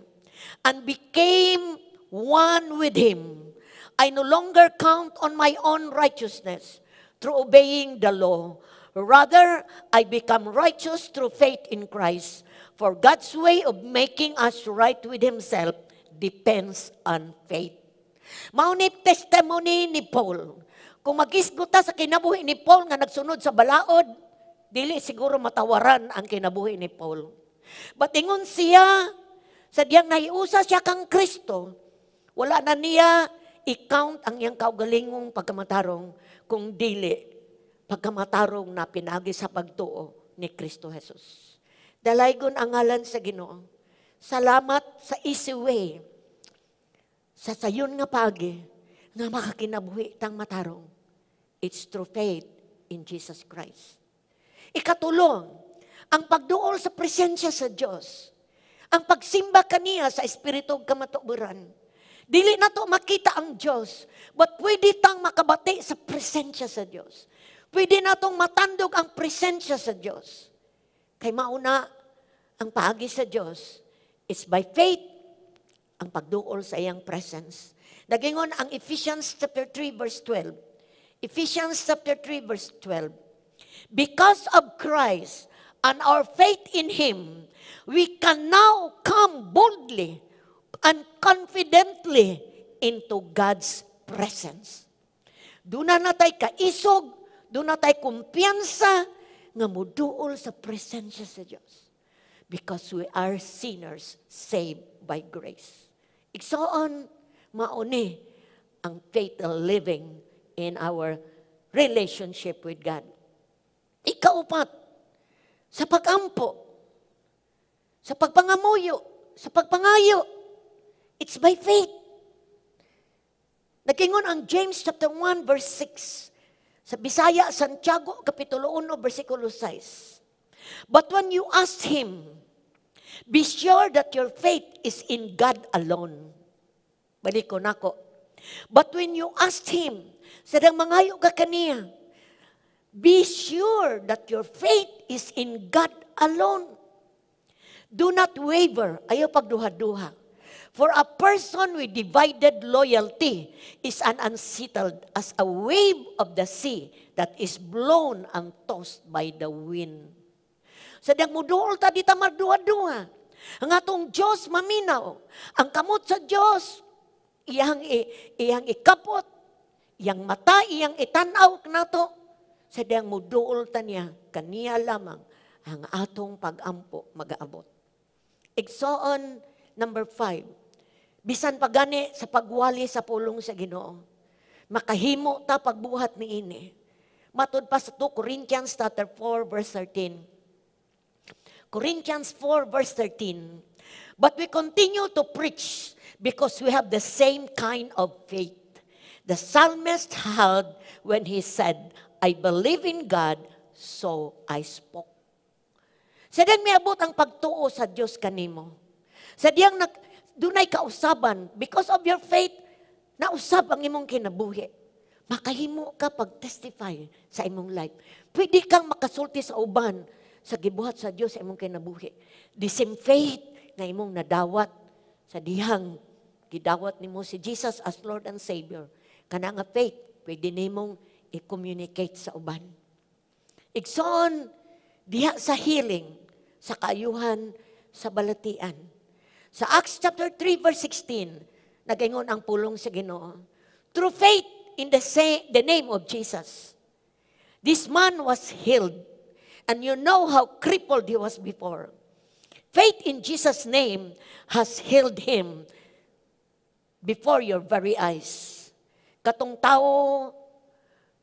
And became one with Him. I no longer count on my own righteousness through obeying the law. Rather, I become righteous through faith in Christ. For God's way of making us right with Himself depends on faith. Mao ni testimony ni Paul. Kung magisgot ta sa kinabuhi ni Paul nga nagsunod sa balaod, dili siguro matawaran ang kinabuhi ni Paul. But ingon siya, sa diyang nahiusa siya kang Kristo, wala na niya i-count ang iyang kaugalingong pagkamatarong kung dili pagkamatarong na pinagi sa pagtuo ni Kristo Jesus. Dalaygon ang ngalan sa Ginoo. Salamat sa easy way, sa sayon nga paagi, nga makakinabuhi tang matarong. It's through faith in Jesus Christ. Ikatulo, ang pagduol sa presensya sa Dios. Ang pagsimba kaniya sa espiritu ug kamatuoran. Dili na to makita ang Dios, but pwede tang makabati sa presensya sa Dios. Pwede natong matandog ang presensya sa Dios. Kay mauna ang paagi sa Dios is by faith, ang pagduol sa iyang presence. Nagingon ang Ephesians chapter 3 verse 12. Ephesians chapter 3 verse 12. Because of Christ and our faith in Him, we can now come boldly and confidently into God's presence. Duna na tay kaisog, duna tay kumpiyansa nga muduol sa presensya sa Dios. Because we are sinners saved by grace. Igsoon, mauni ang faith living in our relationship with God. Ikaupat, sa pagampo, sa pagpangamuyo, sa pagpangayo, it's by faith. Nagingon ang James chapter 1 verse 6. Sa Bisaya, Santiago kapitulo 1 versikulo 6. But when you ask Him, be sure that your faith is in God alone. Balik ko nako. But when you ask Him, sa dang mangayo ka kaniya, be sure that your faith is in God alone. Do not waver. Ayaw pagduha-duha. For a person with divided loyalty is an unsettled as a wave of the sea that is blown and tossed by the wind. Sa dang muduol ta, di ta magduha-duha. Ang atong Diyos maminaw. Ang kamot sa Diyos, iyang ikapot, iyang mata, iyang itanaw nato. Sa dang muduol ta niya, kaniya lamang ang atong pagampo magaabot. Igsoon, number 5, bisan pagani sa pagwali sa pulong sa Ginoo, makahimo ta pagbuhat niini. Matud pa sa 2 Corinthians chapter 4 verse 13. Corinthians 4 verse 13. But we continue to preach because we have the same kind of faith the psalmist had when he said, "I believe in God, so I spoke." Sa diyang miabot ang pagtuo sa Dios kanimo. Sa diyang dunay kausaban, because of your faith, nausab ang imong kinabuhi. Makahimo ka pag-testify sa imong life. Pwede kang makasulti sa uban sa gibuhat sa Dios sa imong kinabuhi. The same faith nga imong nadawat sa dihang gidawat nimo si Jesus as Lord and Savior. Kana nga faith, pwede nimong i-communicate sa uban. Igsoon, diha sa healing, sa kaayuhan, sa balatian. Sa Acts chapter 3 verse 16, nagaingon ang pulong sa Ginoo. Through faith in the name of Jesus, this man was healed. And you know how crippled he was before. Faith in Jesus' name has healed him before your very eyes. Katong tao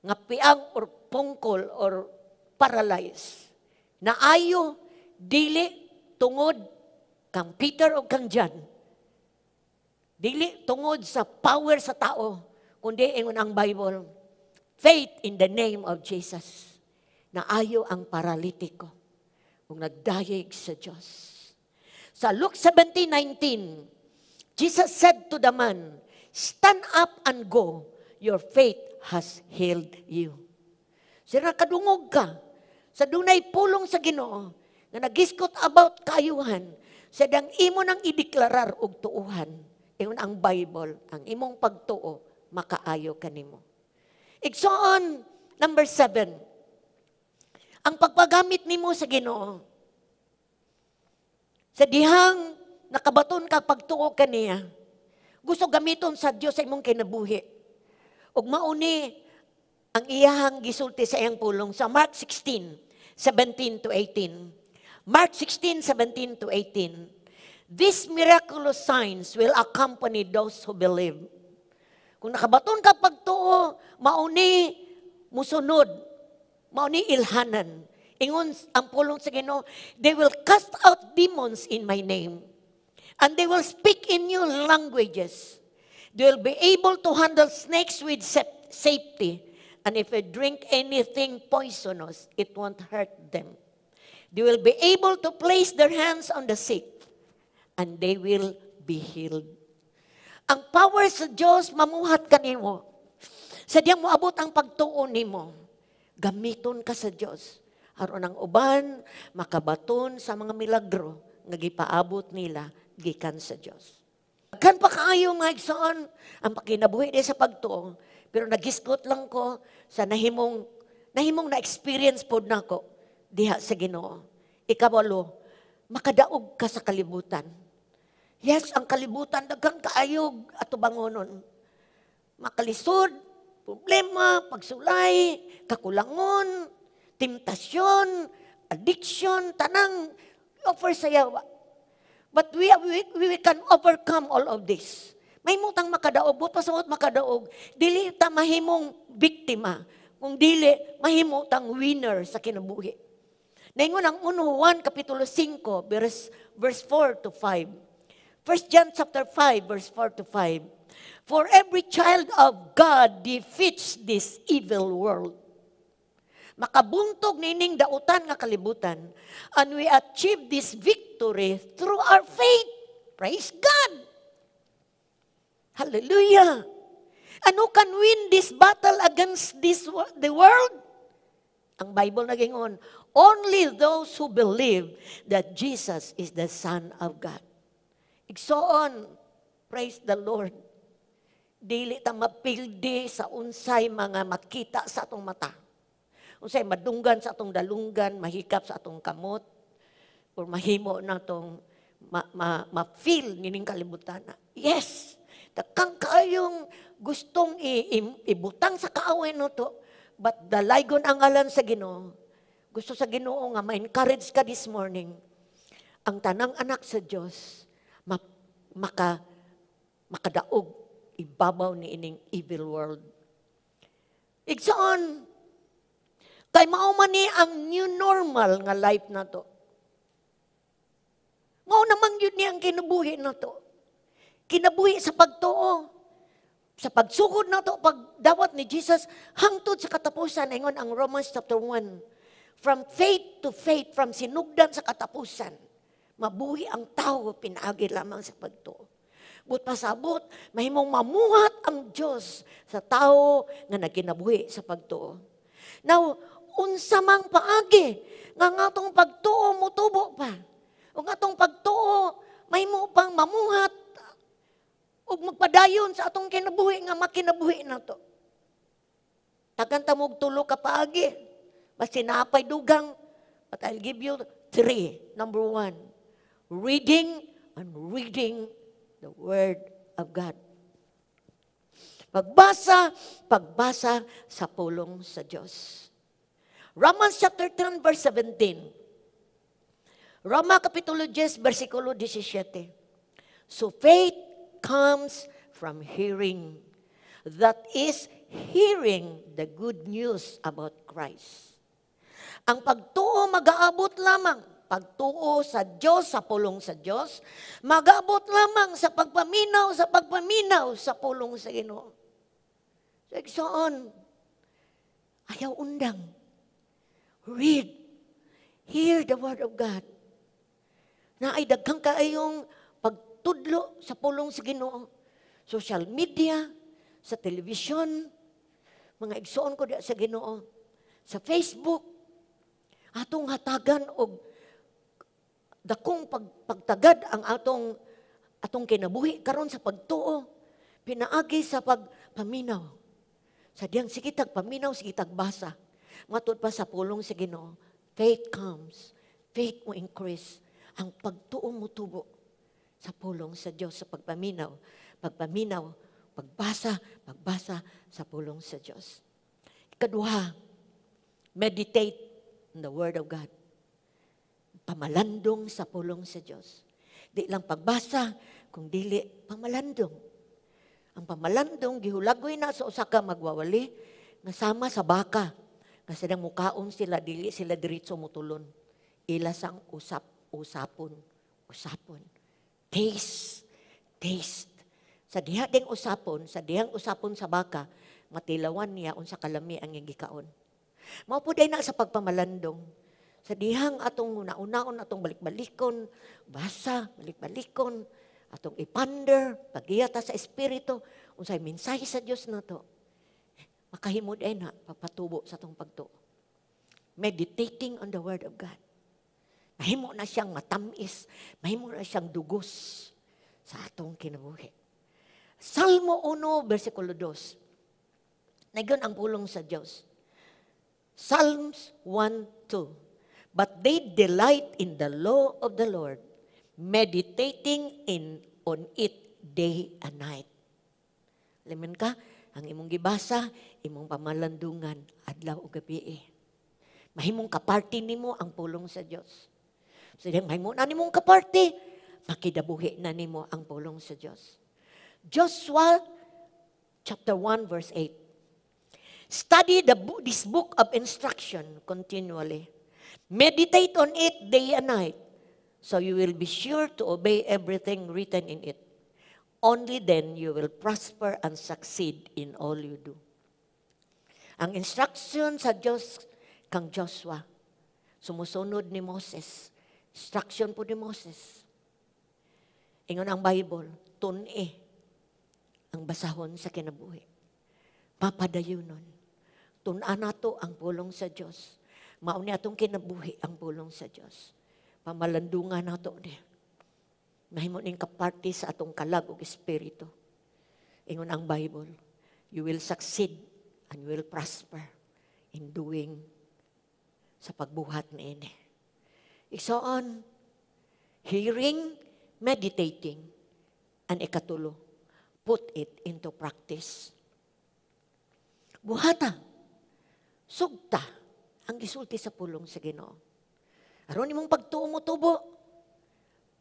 nga piang or pungkol or paralyzed, naayo dili tungod kang Peter o kang John. Dili tungod sa power sa tao, kundi ingon ang Bible, faith in the name of Jesus. Naayo ang paralitiko kung nagdayeg sa Diyos. Sa Luke 17:19, Jesus said to the man, "Stand up and go. Your faith has healed you." Sira kadungog ka sa dunay pulong sa Ginoo nga nagiskot about kaayuhan, sa dang imo nang ideklarar og tuuhan. Ingon ang Bible, ang imong pagtuo makaayo kanimo. Igsoon, number 7, ang pagpagamit nimo sa Ginoo. Sa dihang nakabaton ka pagtuo kaniya, gusto gamiton sa Dios sa imong kinabuhi. Ug mauni ang iyahang gisulti sa iyang pulong sa Mark 16, 17 to 18. Mark 16, 17 to 18. These miraculous signs will accompany those who believe. Kung nakabaton ka pagtuo, mauni musunod, mauni ilhanan. Ingon ang pulong sa Ginoo, "They will cast out demons in my name. And they will speak in new languages. They will be able to handle snakes with safety. And if they drink anything poisonous, it won't hurt them. They will be able to place their hands on the sick, and they will be healed." Ang power sa Diyos mamuhat kanimo. Sa diyang moabot ang pagtuo nimo, gamiton ka sa Diyos aron ang uban makabaton sa mga milagro nga gipaabot nila gikan sa Diyos. Kan pa kaayo, mga igsoon, ang pakinabuhi di sa pagtuo, pero nagisgot lang ko sa nahimong nahimong na experience pod nako diha sa Ginoo. Ikawalo, makadaog ka sa kalibutan. Yes, ang kalibutan daghang kaayog atubangonon. Makalisod, problema, pagsulay, kakulangon, temptasyon, addiction, tanang offer sa yawa. But we can overcome all of this. Mahimo tang makadaog, buot pasabot makadaog, dili ta mahimong biktima. Kung dili, mahimo tang winner sa kinabuhi. Naingon ang 1 Juan Kapitulo 5, verse 4 to 5. 1 John chapter 5, verse 4 to 5. "For every child of God defeats this evil world." Makabuntog nining dautan nga kalibutan. "And we achieve this victory through our faith." Praise God! Hallelujah! And who can win this battle against the world? Ang Bible nagingon, "Only those who believe that Jesus is the Son of God." Igsoon, praise the Lord. Dili ta mapildi sa unsay mga makita sa atong mata. Unsay madunggan sa atong dalunggan, mahikap sa atong kamot, or mahimo na atong ma-feel nining kalibutan. Yes, daghang kaayong gustong ibutang sa kaaway no to, but dalaygon ang ngalan sa Ginoo. Gusto sa Ginoo nga ma-encourage ka this morning. Ang tanang anak sa Dios makadaog ibabaw ni ining evil world. Igsoon, kay mao man ni ang new normal nga life na to. Mao naman yun ni ang kinabuhi na to. Kinabuhi sa pagtuo. Sa pagsugod na to, pagdawat ni Jesus, hangtod sa katapusan, ingon ang Romans chapter 1. From faith to faith, from sinugdan sa katapusan, mabuhi ang tao, pinaagi lamang sa pagtuo. But pasabot, mahimong mamuhat ang Diyos sa tao nga nagkinabuhi sa pagtuo. Now, unsa mang paagi nga ngatong pagtuo motubo pa? O ngatong pagtuo mahimo pang mamuhat ug magpadayon sa atong kinabuhi nga makinabuhi na to? Tagan ta mog tulo ka paagi. Basta naapay dugang, but I'll give you three. Number one, reading and reading the Word of God. Pagbasa, pagbasa sa pulong sa Diyos. Romans chapter 10, verse 17. Roma Kapitulo 10, versikulo 17. "So faith comes from hearing. That is, hearing the good news about Christ." Ang pagtuo magaabot lamang, pagtuo sa Diyos, sa pulong sa Diyos, magaabot lamang sa pagpaminaw sa pulong sa Ginoo. So, igsoon, ayaw undang. Read. Hear the Word of God. Na ay daghang kaayong pagtudlo sa pulong sa Ginoo. Social media, sa telebisyon, mga igsoon ko diya sa Ginoo, sa Facebook, atong hatagan og dakong pagtagad ang atong atong kinabuhi karon sa pagtuo pinaagi sa pagpaminaw. Sa diyang sige tag paminaw, sige tag basa. Matud pa sa pulong sa Ginoo, faith comes, faith mo increase, ang pagtuo mo tubo sa pulong sa Dios sa pagpaminaw, pagpaminaw, pagbasa, pagbasa sa pulong sa Dios. Ikaduha, meditate on the Word of God. Pamalandong sa pulong sa Dios. Di lang pagbasa, kung dili pamalandong. Ang pamalandong gihulagoy na sa usa ka magwawali nga sama sa baka nga Kasi nang mukaon sila, dili sila diretso mutulon. Ila sang usap, usapon, usapon. Taste, taste. Sa diha ding usapon, sa dihang usapon sa baka, matilawan niya unsa kalami ang iyang gikaon. Mao pud na sa pagpamalandong. Sa dihang atong una-unaon, atong balik-balikon, basa, balik-balikon, atong i-ponder, paggiya ta sa Espiritu, unsay mensahe sa Dios nato. Makahimo din na pagpatubo sa atong pagtuo. Meditating on the Word of God. Mahimo na siyang matamis, mahimo na siyang dugos sa atong kinabuhi. Salmo 1, versikulo 2. Nagon ang pulong sa Diyos. Psalms 1:2. "But they delight in the law of the Lord, meditating in on it day and night." Limen ka, ang imong gibasa, imong pamalandungan, adlaw ug gabi. Mahimong kaparte nimo ang pulong sa Dios. So, mahimo na nimong kaparte, makidabuhi na nimo ang pulong sa Dios. Joshua chapter 1 verse 8. "Study this book of instruction continually. Meditate on it day and night, so you will be sure to obey everything written in it. Only then you will prosper and succeed in all you do." Ang instruction sa Diyos kang Joshua, sumusunod ni Moses. Instruction po ni Moses. Ingon ang Bible, tun-i ang basahon sa kinabuhi. Papadayunon. Tun-an nato ang pulong sa Diyos. Mao ni atong kinabuhi ang pulong sa Diyos. Pamalandungan nato ni. Mahimo ning kaparte sa atong kalag ug espiritu. Ingon ang Bible, you will succeed and you will prosper in doing, sa pagbuhat niini. Igsoon, hearing, meditating, and ikatulo, put it into practice. Buhata, sugta, ang gisulti sa pulong sa Ginoo. Aron imong pagtuo mo tubo,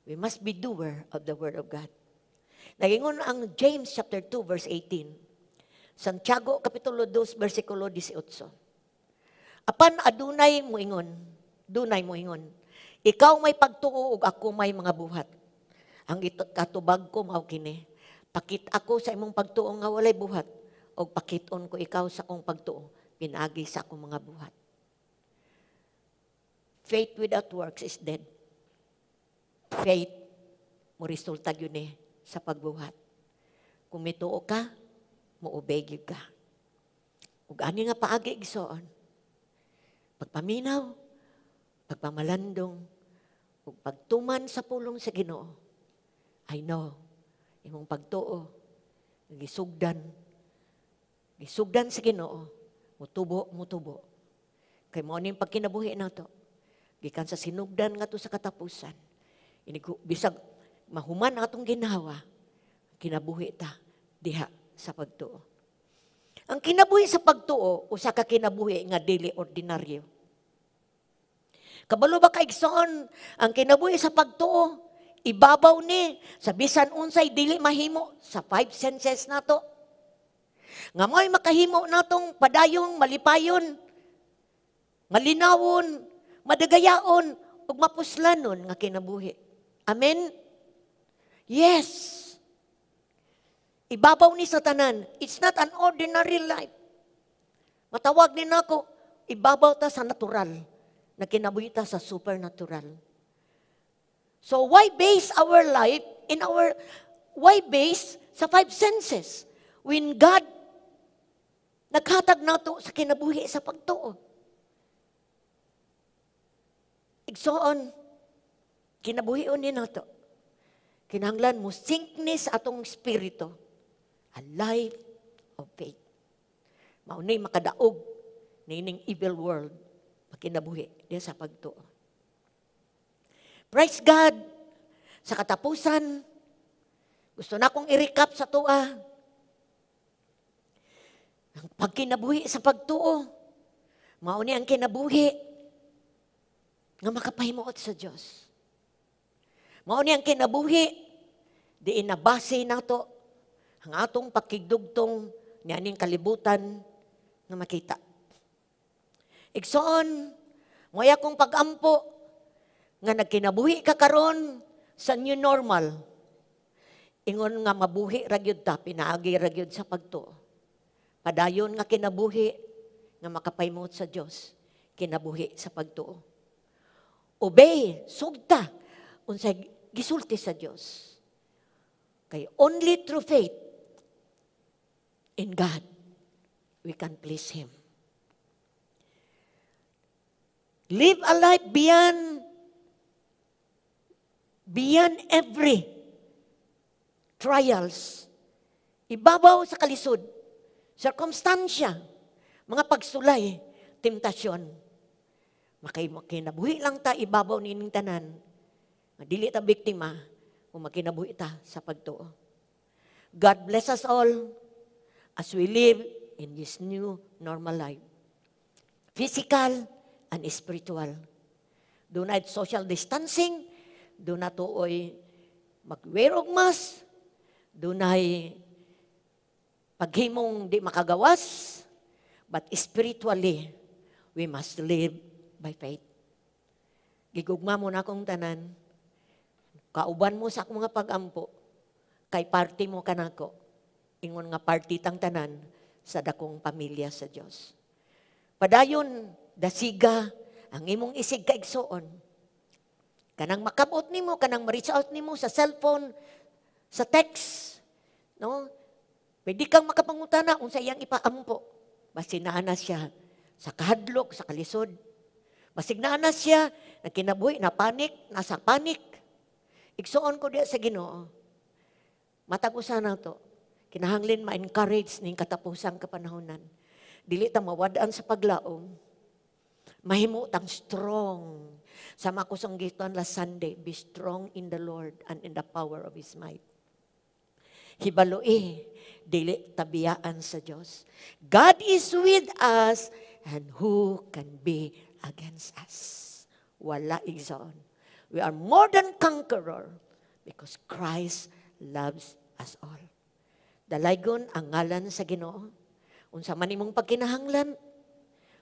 we must be doer of the word of God. Nagingon ang James chapter 2 verse 18. Santiago kapitulo 2 versikulo 18. Apan adunay moingon, dunay moingon, "Ikaw may pagtuo ug ako may mga buhat. Ang katubag ko mao kini: Pakit ako sa imong pagtuo nga walay buhat ug pakiton ko ikaw sa akong pagtuo pinaagi sa akong mga buhat." Faith without works is dead. Faith mo resulta yun eh sa pagbuhat. Kung mituo ka, mo-obey gyud ka. Ug ani nga paagi, igsoon, pagpaminaw, pagpamalandong, ug pagtuman sa pulong sa Ginoo. I know, imong pagtuo, gisugdan, gisugdan sa Ginoo, mutubo, mutubo. Kay mao ning pagkinabuhi nato. Gikan sa sinugdan ngadto sa katapusan. Inig bisag mahuman ang atong ginawa, kinabuhi ta diha sa pagtuo. Ang kinabuhi sa pagtuo, usa ka kinabuhi nga dili ordinaryo. Kabalo ba ka, igsoon, ang kinabuhi sa pagtuo, ibabaw ni sa bisan unsay dili mahimo sa five senses nato. Nga mo'y makahimo natong padayong malipayon, malinawon, madagayaon, ug mapuslanon nga kinabuhi. Amen? Yes. Ibabaw ni sa tanan. It's not an ordinary life. Matawag ni nako, ibabaw ta sa natural, na kinabuhi ta sa supernatural. So why base sa five senses when God naghatag nato sa kinabuhi sa pagtuo? Igsoon, kinabuhion ni nato. Kinahanglan mo sink ni sa atong espiritu a life of faith. Maunay makadaog niining evil world makinabuhi diya sa pagtuo. Praise God! Sa katapusan, gusto na akong i-recap sa atoa. Ang pagkinabuhi sa pagtuo, mao ni ang kinabuhi nga makapahimuot sa Dios. Mao ni ang kinabuhi diin nabase nato ang atong pakigdugtong nianing kalibutan nga makita. Igsoon, mo'y akong pagampo nga nagkinabuhi ka karon sa new normal. Ingon nga mabuhi ra gyud ta, pinaagi ra gyud sa pagtuo. Padayon nga kinabuhi nga makapahimot sa Dios, kinabuhi sa pagtuo. Obey, sugta unsay gisulti sa Dios. Kay only through faith in God we can please Him. Live a life beyond every trials. Ibabaw sa kalisod, sirkumstansya, mga pagsulay, temptasyon. Makinabuhi lang ta ibabaw nining tanan. Nga dili ta biktima kung makinabuhi ta sa pagtuo. God bless us all as we live in this new normal life. Physical and spiritual. Dunay social distancing, duna tuoy mag-wear og mask, dunay paghimong di makagawas, but spiritually, we must live by faith. Gigugma mo na akong tanan, kauban mo sa akong mga pag-ampo, kay party mo kanako, ingon nga party tang tanan sa dakong pamilya sa Dios. Padayon, dasiga ang imong isig kaigsuon. Kanang makabot nimo, kanang ma-reach out nimo sa cellphone, sa text, no? Pwede kang makapangutana unsa iyang ipaampo. Basin naa na siya sa kahadlok, sa kalisod. Basig naa na siya, nagkinabuhi, na panic, nasa panic. Igsuon ko diya sa Ginoo. Matag usa na to. Kinahanglan ma-encourage ning katapusang kapanahonan. Dili ta mawad-an sa paglaom. Mahimo tang strong. Sama ko sa gituan last Sunday, be strong in the Lord and in the power of His might. Hibaloi, dili tabiyaan sa Dios. God is with us and who can be against us? Wala, igsoon. We are more than conqueror because Christ loves us all. Dalaygon ang ngalan sa Ginoo. Unsa man imong pagkinahanglan,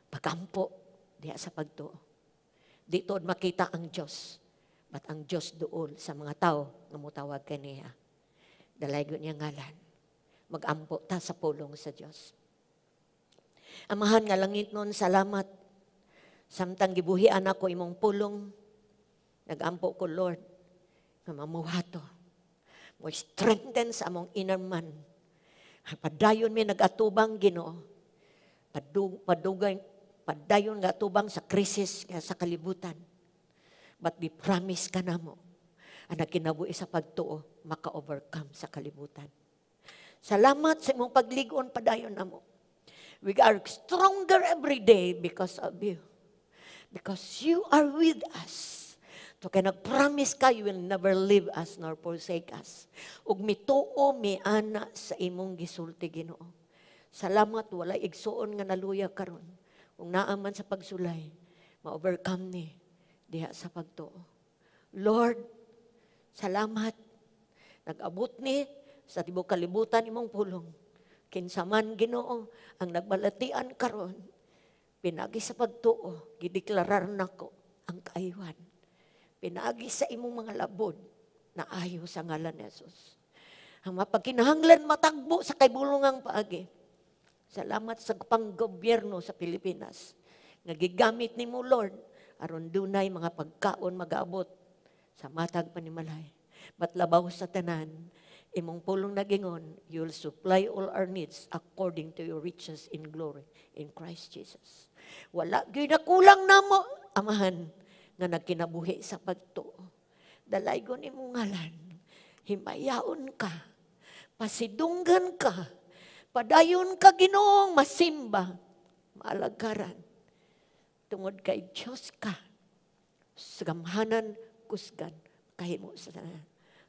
pagampo diha sa pagtuo. Di tuod makita ang Diyos, but ang Diyos duol sa mga tao nga motawag kaniya. Dalaygon niya ngalan. Magampo ta sa pulong sa Diyos. Amahan nga langit nun, salamat. Samtang gibuhian ako imong pulong, nagampo ko, Lord, nga mamuhato. Mo strengthen sa among inner man. Padayon mi nag-atubang Ginoo. Padugay, padayon nga atubang sa krisis nga sa kalibutan. But we promise ka namo, ang nagkinabuhi sa pagtuo, maka-overcome sa kalibutan. Salamat sa imong pagligon padayon namo. We are stronger every day because of you. Because you are with us. To kay nag-promise ka, you will never leave us nor forsake us. Ug mituo mi ana sa imong gisulti, Ginoo. Salamat wala igsuon nga naluya karon. Kung naa man sa pagsulay, ma-overcome ni diha sa pagtuo. Lord, salamat. Nag-abot ni sa tibok kalibutan imong pulong. Kinsa man, Ginoo, ang nagbalatian karon, pinagi sa pagtuo, gideklarar nako ang kaayuhan. Pinagi sa imong mga labod na ayo sa ngalan ni Jesus. Ang mapagkinahanglan matagbo sa kaibulongang paagi. Salamat sa panggobyerno sa Pilipinas. Nga gigamit nimo, Lord, aron dunay mga pagkaon magaabot sa matag panimalay. But labaw sa tanan, imong pulong nagingon, you will supply all our needs according to your riches in glory in Christ Jesus. Wala gyud nakulang namo, Amahan, nga nagkinabuhi sa pagtuo. Dalaygon imong ngalan, himayaon ka, pasidunggan ka, padayon ka Ginoong masimba, maalagaran. Tungod kay Diyos ka, sa gamhanan, kusgan, kahimo sa tanan.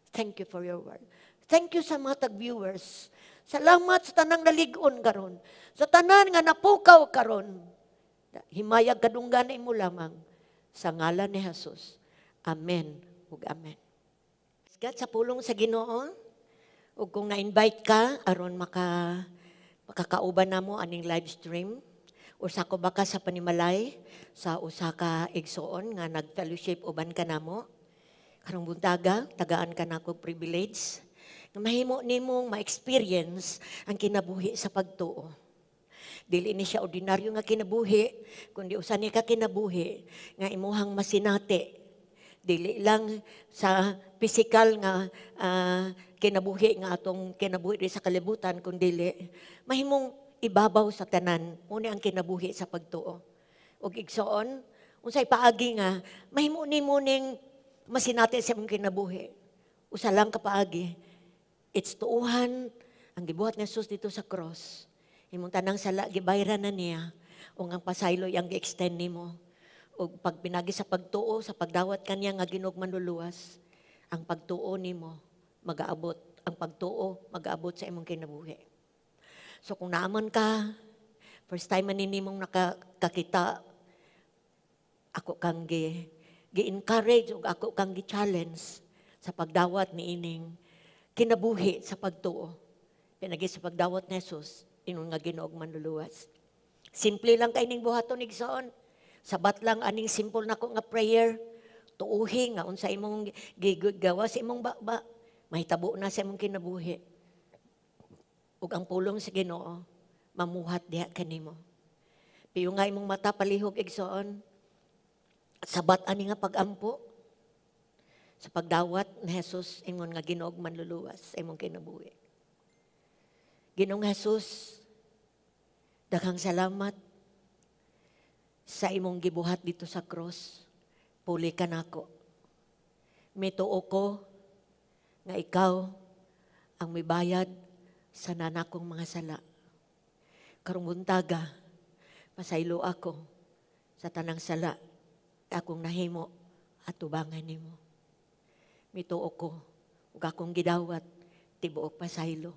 Thank you for your word. Thank you sa mga tag-viewers. Salamat sa tanang nalig-on karon. Sa tanan nga napukaw karon. Himayag kadunggan imo lamang sa ngalan ni Jesus. Amen ug amen. God, sa pulong sa Ginoo, ug kung na-invite ka aron makakauban namo aning live stream, Usa ko baka sa panimalay sa usa ka igsoon nga nag-fellowship uban kanamo. Karong buntaga, tagaan ka nako privilege nga mahimo nimong ma-experience ang kinabuhi sa pagtuo. Dili ni siya ordinaryo nga kinabuhi, kundi usa ni ka kinabuhi nga imuhang masinati. Dili lang sa physical nga kinabuhi nga atong kinabuhi diri sa kalibutan, kundi mahimong ibabaw sa tanan mao ni ang kinabuhi sa pagtuo. Ug igsoon, unsay paagi nga mahimo nimo ning masinati sa imong kinabuhi? Usa lang ka paagi. It's tuuhan ang gibuhat ni Jesus didto sa cross. Imong tanang sala gibayran na niya ug ang pasaylo ang gi-extend nimo. Ug pag pinagi sa pagtuo sa pagdawat kaniya nga Ginoo ug Manluluwas, ang pagtuo nimo magaabot, ang pagtuo magaabot sa imong kinabuhi. So kung naaman ka, first time man nimong nakakakita, ako kang gi-encourage ug ako kang gi-challenge sa pagdawat ni ining kinabuhi sa pagtuo. Pinagi sa pagdawat ni Jesus, ingon nga Ginoo ug Manluluwas. Simple lang kay ning buhaton, igsoon. Sabat lang aning simple nako nga prayer. Tuuhi nga unsa imong gigawa sa imong baba, mahitabo na sa imong kinabuhi. Ug ang pulong sa Ginoo mamuhat diha kanimo. Piyo nga imong mata palihog, igsoon. Sabat ani nga pagampo sa pagdawat ni Jesus ingon nga Ginoo ug Manluluwas sa imong kinabuhi. Ginoong Jesus, daghang salamat sa imong gibuhat didto sa cross. Puli ka nako. Mituo ko nga ikaw ang mibayad sa nanakong mga sala. Karong buntaga, pasaylo ako sa tanang sala akong nahimo at tubangan nimo. Mituo ko ug akong gidawat tibuok pasaylo.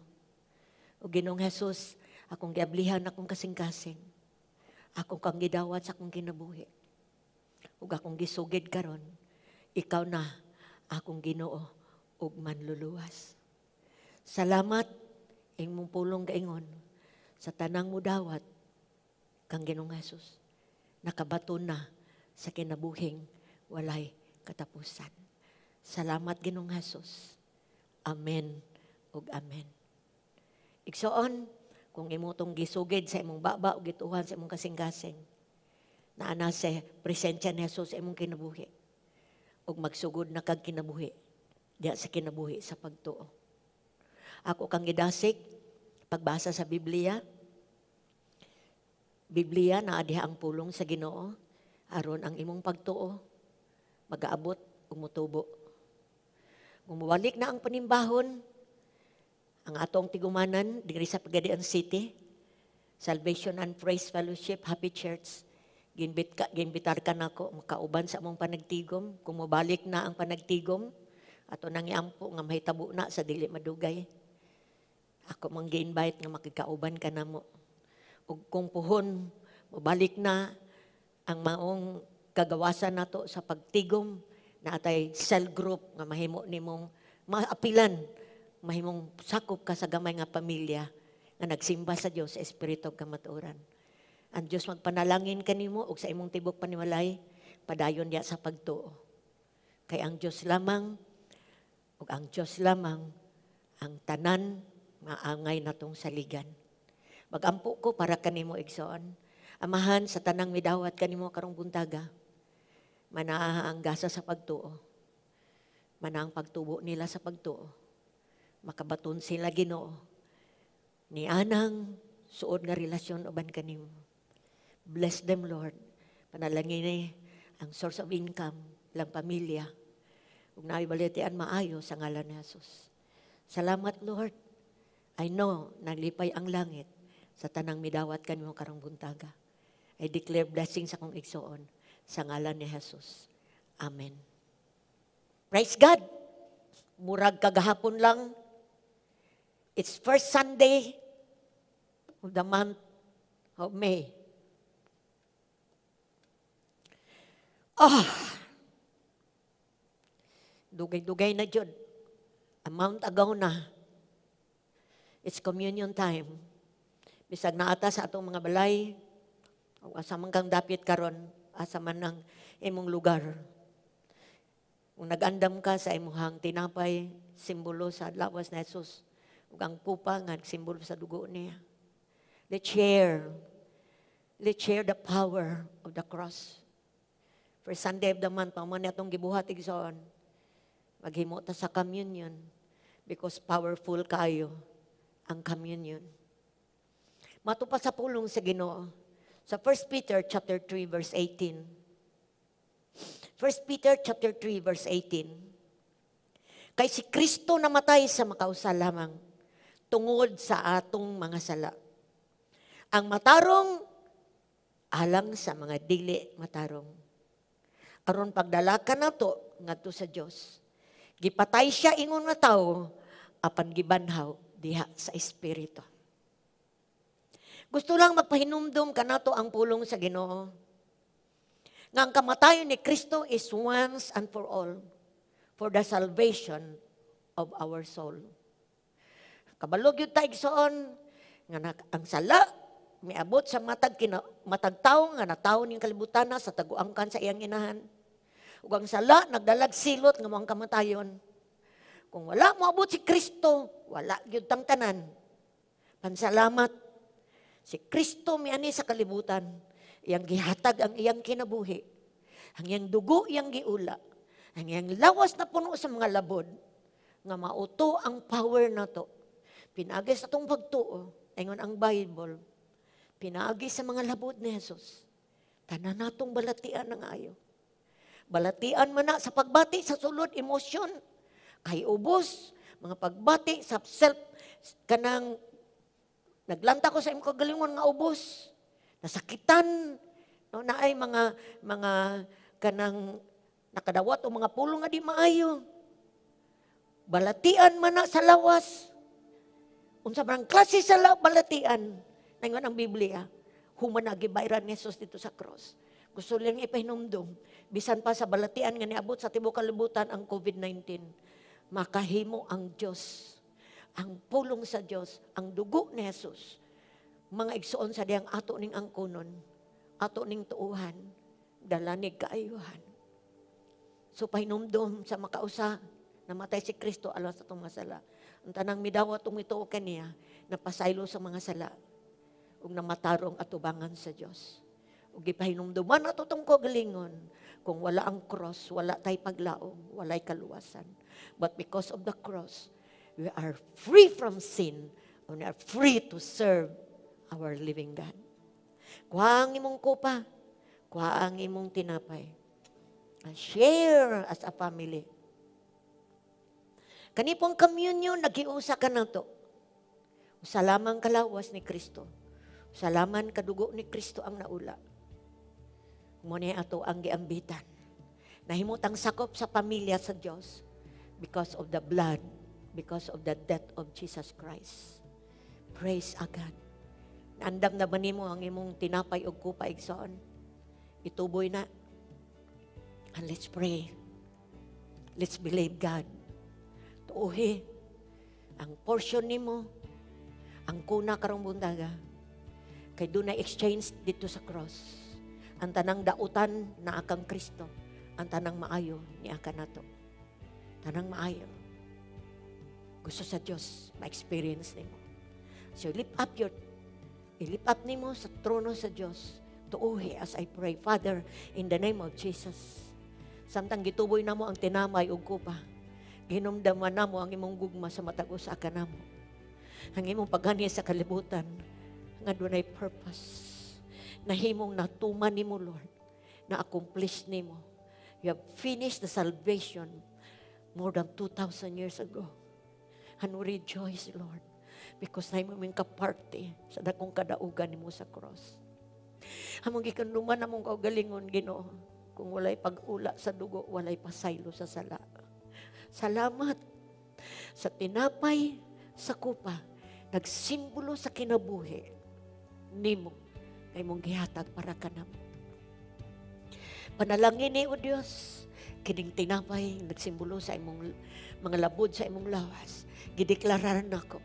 O Ginoong Jesus, akong giablihan akong kasing-kasing. Ako kang gidawat sa akong kinabuhi. Ug akong gisugid karon, ikaw na akong Ginoo ug Manluluwas. Salamat imong pulong gaingon sa tanang mudawat kang Ginoong Jesus. Nakabaton na sa kinabuhing walay katapusan. Salamat, Ginoong Jesus. Amen ug amen. Igsoon, kung imo tong gisugid sa imong baba o gituhan sa imong kasing-kasing, naa na sa presensya ni Jesus sa imong kinabuhi. Ug magsugod na kag kinabuhi diya sa kinabuhi sa pagtuo. Ako kang gidasig, pagbasa sa Biblia, Biblia naa diha ang pulong sa Ginoo, aron ang imong pagtuo magaabot ug motubo. Kung mobalik na ang panimbahon, ang atong tigumanan diri sa Pagadian City, Salvation and Praise Fellowship, Happy Church, ginbitar ka nako makauban sa among panagtigom. Kung mobalik na ang panagtigom, ato nang iampo nga mahitabo na sa dili madugay. Ako mang gi-invite nga makikauban ka namo. Ug kung puhon mobalik na ang maong kagawasan nato sa pagtigom, na atay cell group nga mahimo nimong maapilan, mahimong sakop ka sa gamay nga pamilya nga nagsimba sa Dios sa espiritu ug kamatuoran. Ang Dios magpanalangin kanimo ug sa imong tibok panimalay, padayon diya sa pagtuo. Kay ang Dios lamang ug ang Dios lamang ang tanan maangay natong saligan. Magampo ko para kanimo, igsoon. Amahan, sa tanang midawat kanimo karong buntaga, manaa ang gasa sa pagtuo. Manaa ang pagtubo nila sa pagtuo. Makabaton sila, Ginoo, ni anang suod nga relasyon uban kanimo. Bless them, Lord. Panalangin ang source of income lang pamilya. Ug naay balatian maayo sa ngalan ni Jesus. Salamat, Lord. I know naglipay ang langit sa tanang midawat kanimo karong buntaga. I declare blessing sa akong igsoon sa ngalan ni Jesus. Amen. Praise God. Murag kagahapon lang. It's first Sunday of the month of May. Ah! Dugay-dugay na jud. A month ago na. It's communion time. Bisag naata sa atong mga balay, Kung asa man kang dapit karon, asa man ang imong lugar. Kung nag-andam ka sa imong tinapay, simbolo sa lawas ni Jesus. Ug ang kupa nga simbolo sa dugo niya. Let's share. Let's share the power of the cross. First Sunday of the month, mao man atong gibuhat, igsoon. Maghimo ta sa communion because powerful kayo ang communion. Mato pa sa pulong sa Ginoo. Sa 1 Peter chapter 3 verse 18. 1 Peter chapter 3 verse 18. Kay si Kristo namatay sa makausa lamang tungod sa atong mga sala. Ang matarong alang sa mga dili matarong. Aron pagdala kanato ngadto sa Dios. Gipatay siya ingon nga tawo apan gibanhaw diha sa espiritu. Gusto lang magpahinumdum kanato ang pulong sa Ginoo. Nga ang kamatayon ni Kristo is once and for all for the salvation of our soul. Kabalo gyud ta, igsoon, nga ang sala miabot sa matag tawo nga natawo ning kalibutan na sa taguangkan sa iyang inahan. Ug ang sala nagdalag silot nga mao ang kamatayon. Kung wala moabot si Kristo, wala gyud tang tanan. Pansalamat si Kristo miani sa kalibutan, iyang gihatag ang iyang kinabuhi. Ang iyang dugo iyang giula. Ang iyang lawas na puno sa mga labod nga mauto ang power nato. Pinaagi sa atong pagtuo, ingon ang Bible, pinaagi sa mga labod ni Jesus. Tanan natong balatian ng ayo. Balatian man na sa pagbati sa sulod, emosyon, kay ubos, mga pagbati sa self, kanang naglanta ko sa imong kagalingon nga ubos, nasakitan, no, naay mga kanang nakadawat o mga pulong nga di maayo. Balatian man na sa lawas. Unsa man ang klase sa balatian, ningon ang Biblia, human na gibayran ni Jesus dito sa cross. Gusto lang ipahinumdum, bisan pa sa balatian nga niabot sa tibuok kalibutan ang COVID-19, makahimo ang Dios, ang pulong sa Dios, ang dugo ni Jesus, mga igsoon, sa diyang ato ning angkunon, ato ning tuuhan, dala ni kaayuhan. So pahinumdum sa makausa, namatay si Kristo alang sa atong mga sala. Ang tanang midawat ug mituo kaniya, napasaylo sa mga sala ug namatarong atubangan sa Dios. Ug gipahinumduman ato tong kagalingon, kung wala ang cross, wala tay paglaom, walay kaluwasan. But because of the cross, we are free from sin and we are free to serve our living God. Kuha ang imong kupa, kuha ang imong tinapay. And share as a family. Kani pong communion, naghiusa kanato. Usa lamang kalawas ni Kristo. Usa lamang kadugo ni Kristo ang naula. Mao ni ato ang giambitan. Nahimutang sakop sa pamilya sa Dios because of the blood, because of the death of Jesus Christ. Praise our God. Naandam na ba nimo ang imong tinapay ug kupa, igsoon? Ituboy na. And let's pray. Let's believe God. Tuuhi ang portion nimo, ang kuna karong buntaga. Kay duna exchange dito sa cross. Ang tanang dautan naa kang Kristo. Ang tanang maayo nia kanato. Tanang maayo. Gusto sa Dios ma-experience nimo. So lift up your i-lift up nimo sa trono sa Dios. Tuuhi as I pray. Father, in the name of Jesus. Samtang gituboy namo ang tinapay ug kupa, hinumdaman namo ang imong gugma sa matag usa kanamo. Ang imong paghani sa kalibutan nga dunay purpose. Nahimong natuman nimo, Lord, na accomplish nimo. You have finished the salvation more than 2,000 years ago. And we rejoice, Lord, because nahimo ming kaparte sa dakong kadaugan nimo sa cross. Among gikanuman among kaugalingon, Ginoo, kung walay pag-ula sa dugo, walay pasaylo sa sala. Salamat sa tinapay, sa kupa, nagsimbolo sa kinabuhi nimo nga imong gihatag para kanamo. Panalangin ni o Dios, kining tinapay nagsimbolo sa imong mga labod sa imong lawas. Gideklarar nako,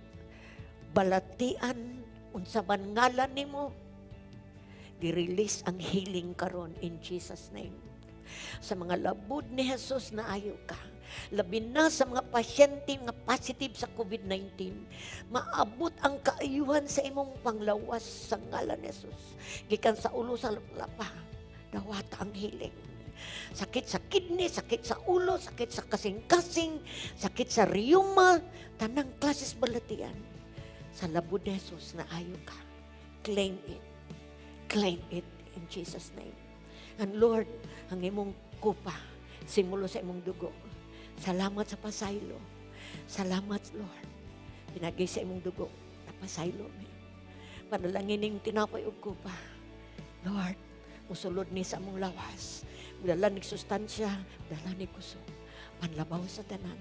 balatian unsa man ngalan nimo, Gi-release ang healing karon in Jesus' name. Sa mga labod ni Jesus na ayo ka. Labi na sa mga pasyente nga positive sa COVID-19, maabot ang kaayuhan sa imong panglawas sa ngalan ni Jesus. Gikan sa ulo sa lapa, dawata ang healing. Sakit sa kidney, sakit sa ulo, sakit sa kasing-kasing, sakit sa rheuma, tanang klases balatian. Sa labod ni Jesus na ayo ka. Claim it. Claim it in Jesus' name. And Lord, ang imong kupa, simbolo sa imong dugo. Salamat sa pasaylo. Salamat, Lord. Pinagi sa imong dugo, napasaylo mi. Panalangin ning tinapay ug kupa. Lord, musulod ni sa among lawas. Dala ni sustansya, dala ni kusog. Panlabaw sa tanan,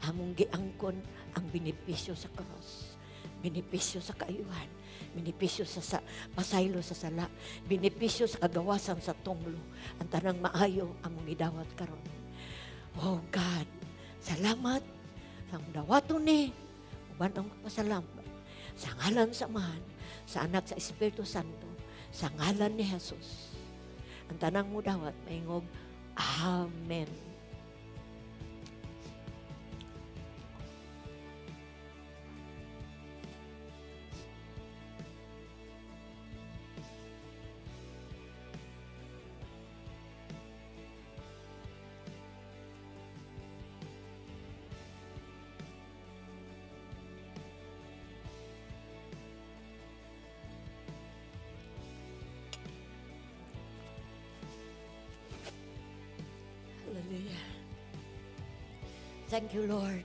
among giangkon ang benepisyo sa cross. Benepisyo sa kaayuhan, benepisyo sa pasaylo sa sala, benepisyo sa kagawasan sa tunglo. Ang tanang maayo among gidawat karon. Oh God, salamat sa among dawaton ni uban ang pasalamat sa ngalan sa Amahan, sa Anak, sa Espiritu Santo, sa ngalan ni Jesus. Ang tanang mo dawat maingog, Amen. Hallelujah. Thank you, Lord.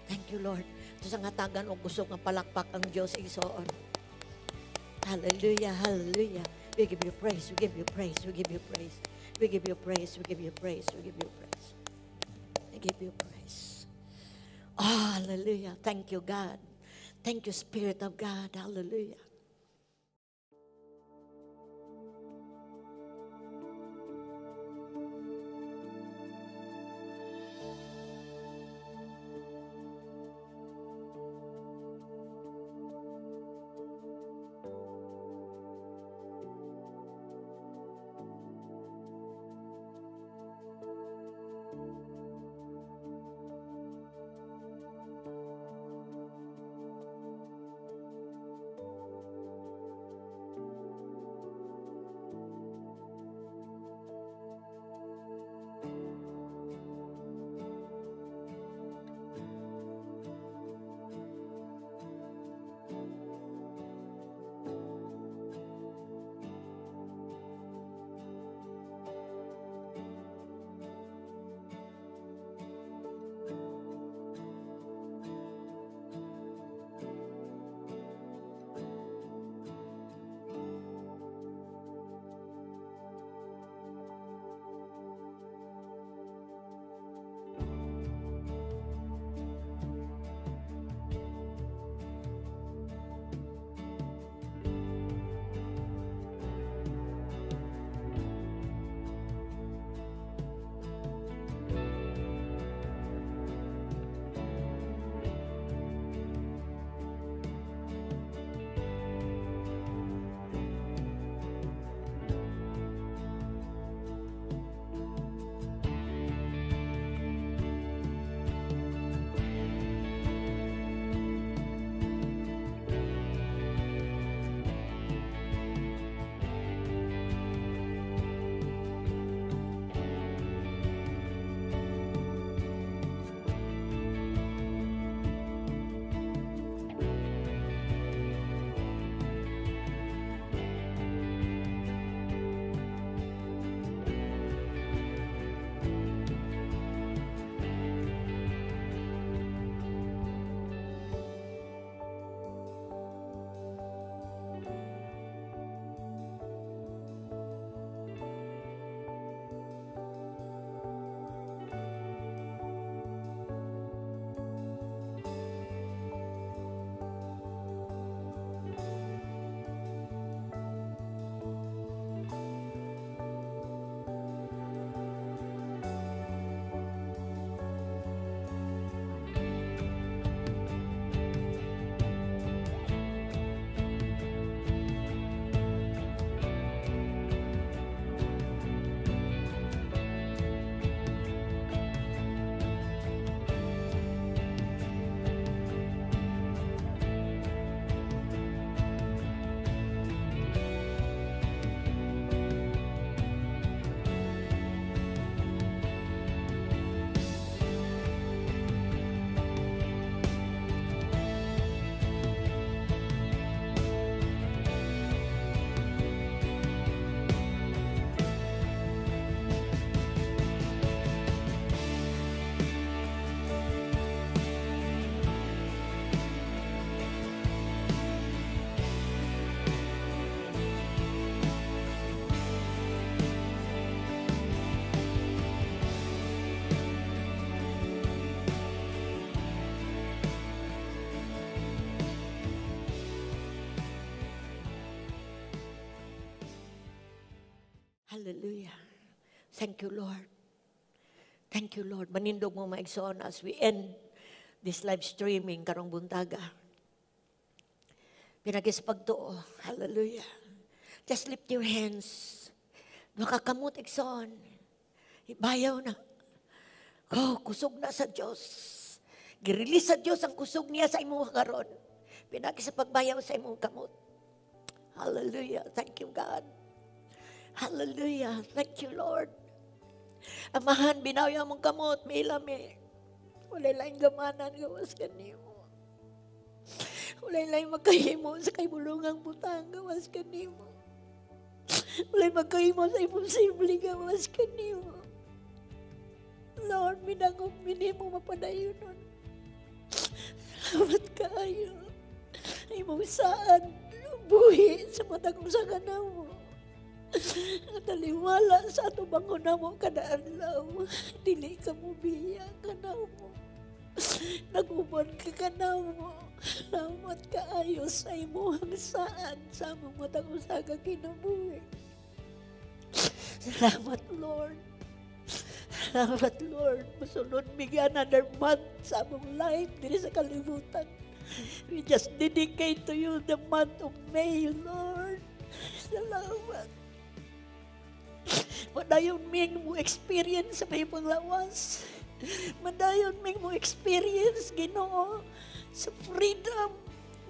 Thank you, Lord. Ito sa ngatagan o kusog nga palakpak ang Diyos igsoon. Hallelujah, hallelujah. We give you praise, we give you praise, we give you praise. We give you praise, we give you praise, we give you praise. We give you praise. Oh, hallelujah. Thank you, God. Thank you, Spirit of God. Hallelujah. Hallelujah. Thank you, Lord. Thank you, Lord. Manindog mo, mga igsoon, as we end this live streaming karong buntaga. Pinaagi sa pagtuo. Hallelujah. Just lift your hands. Duha ka kamot, igsoon. Ibayaw na. Oh, kusog na sa Diyos. Gi-release sa Diyos ang kusog niya sa imong karon. Pinaagi sa pagbayaw sa imong kamot. Hallelujah. Thank you, God. Hallelujah. Thank you, Lord. Amahan, binayaw among kamot, miilami. Walay laing gamanan gawas kanimo. Walay laing makahimo sa kahibulongang butang gawas kanimo. Walay makahimo sa imposible gawas kanimo. Lord, minangop minimo mapadayonon. Salamat kaayo. Imong saad buhi sa matag usa kanamo. Taliwala sa ato bangon namo kada adlaw. Dili ka mo biya kanamo. Nag-uban ka kanamo. Salamat kaayo sa imong saad sa among matag usa ka kinabuhi. Salamat, Lord. Salamat, Lord. Musulod mi another month sa among life diri sa kalibutan. We just dedicate to you the month of May, Lord. Salamat. Madayon ming mo experience sa may panglawas. Madayon ming mo experience, Ginoo, sa freedom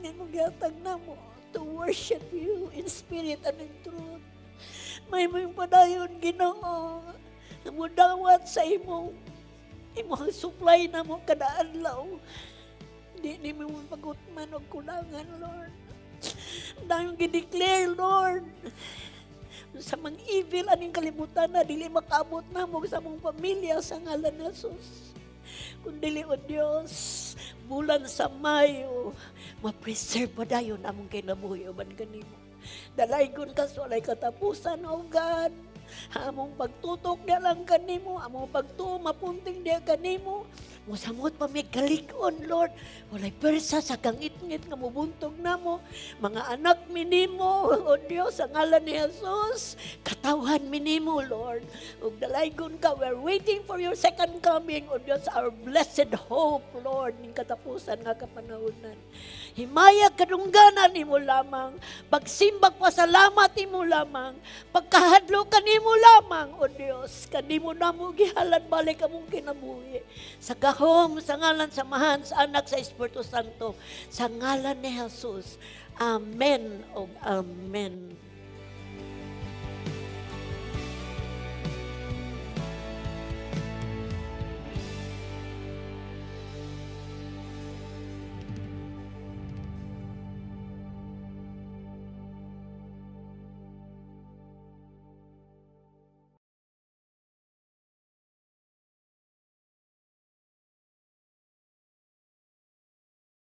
nga imong gihatag namo to worship you in spirit and in truth. May mo padayon, Ginoo, mudawat sa imong supply namo kada adlaw. Di nimo pagutman og kulangan, Lord. Dahil gi-declare, Lord, sa mga evil aning kalibutan na dili makaabot namo sa among pamilya sa ngalan ni Jesus. Kung dili, O Dios, bulan sa Mayo, ma-preserve pa dayon among kinabuhi uban kanimo. Dalaygon ka sa walay katapusan, O God. Among pagtutok diya lang kanimo, among pagtuo mapunting diya kanimo. Musamot pa may kalig-on, Lord. Walay persa sa kangitngit nga mubuntog namo. Mga anak minimo, O Dios, sa ngalan ni Jesus. Katawhan minimo, Lord. Ug dalaygon ka, we're waiting for your second coming, O Dios, our blessed hope, Lord, ning katapusan nga kapanahonan. Himaya kadungganan nimo lamang, pagsimbag pasalamat nimo lamang, pagkahadlok kanimo lamang, O Dios, kanimo namo gihalad balik among kinabuhi. Sa gahom, sa ngalan sa Amahan, sa Anak, sa Espiritu Santo, sa ngalan ni Jesus. Amen o Amen.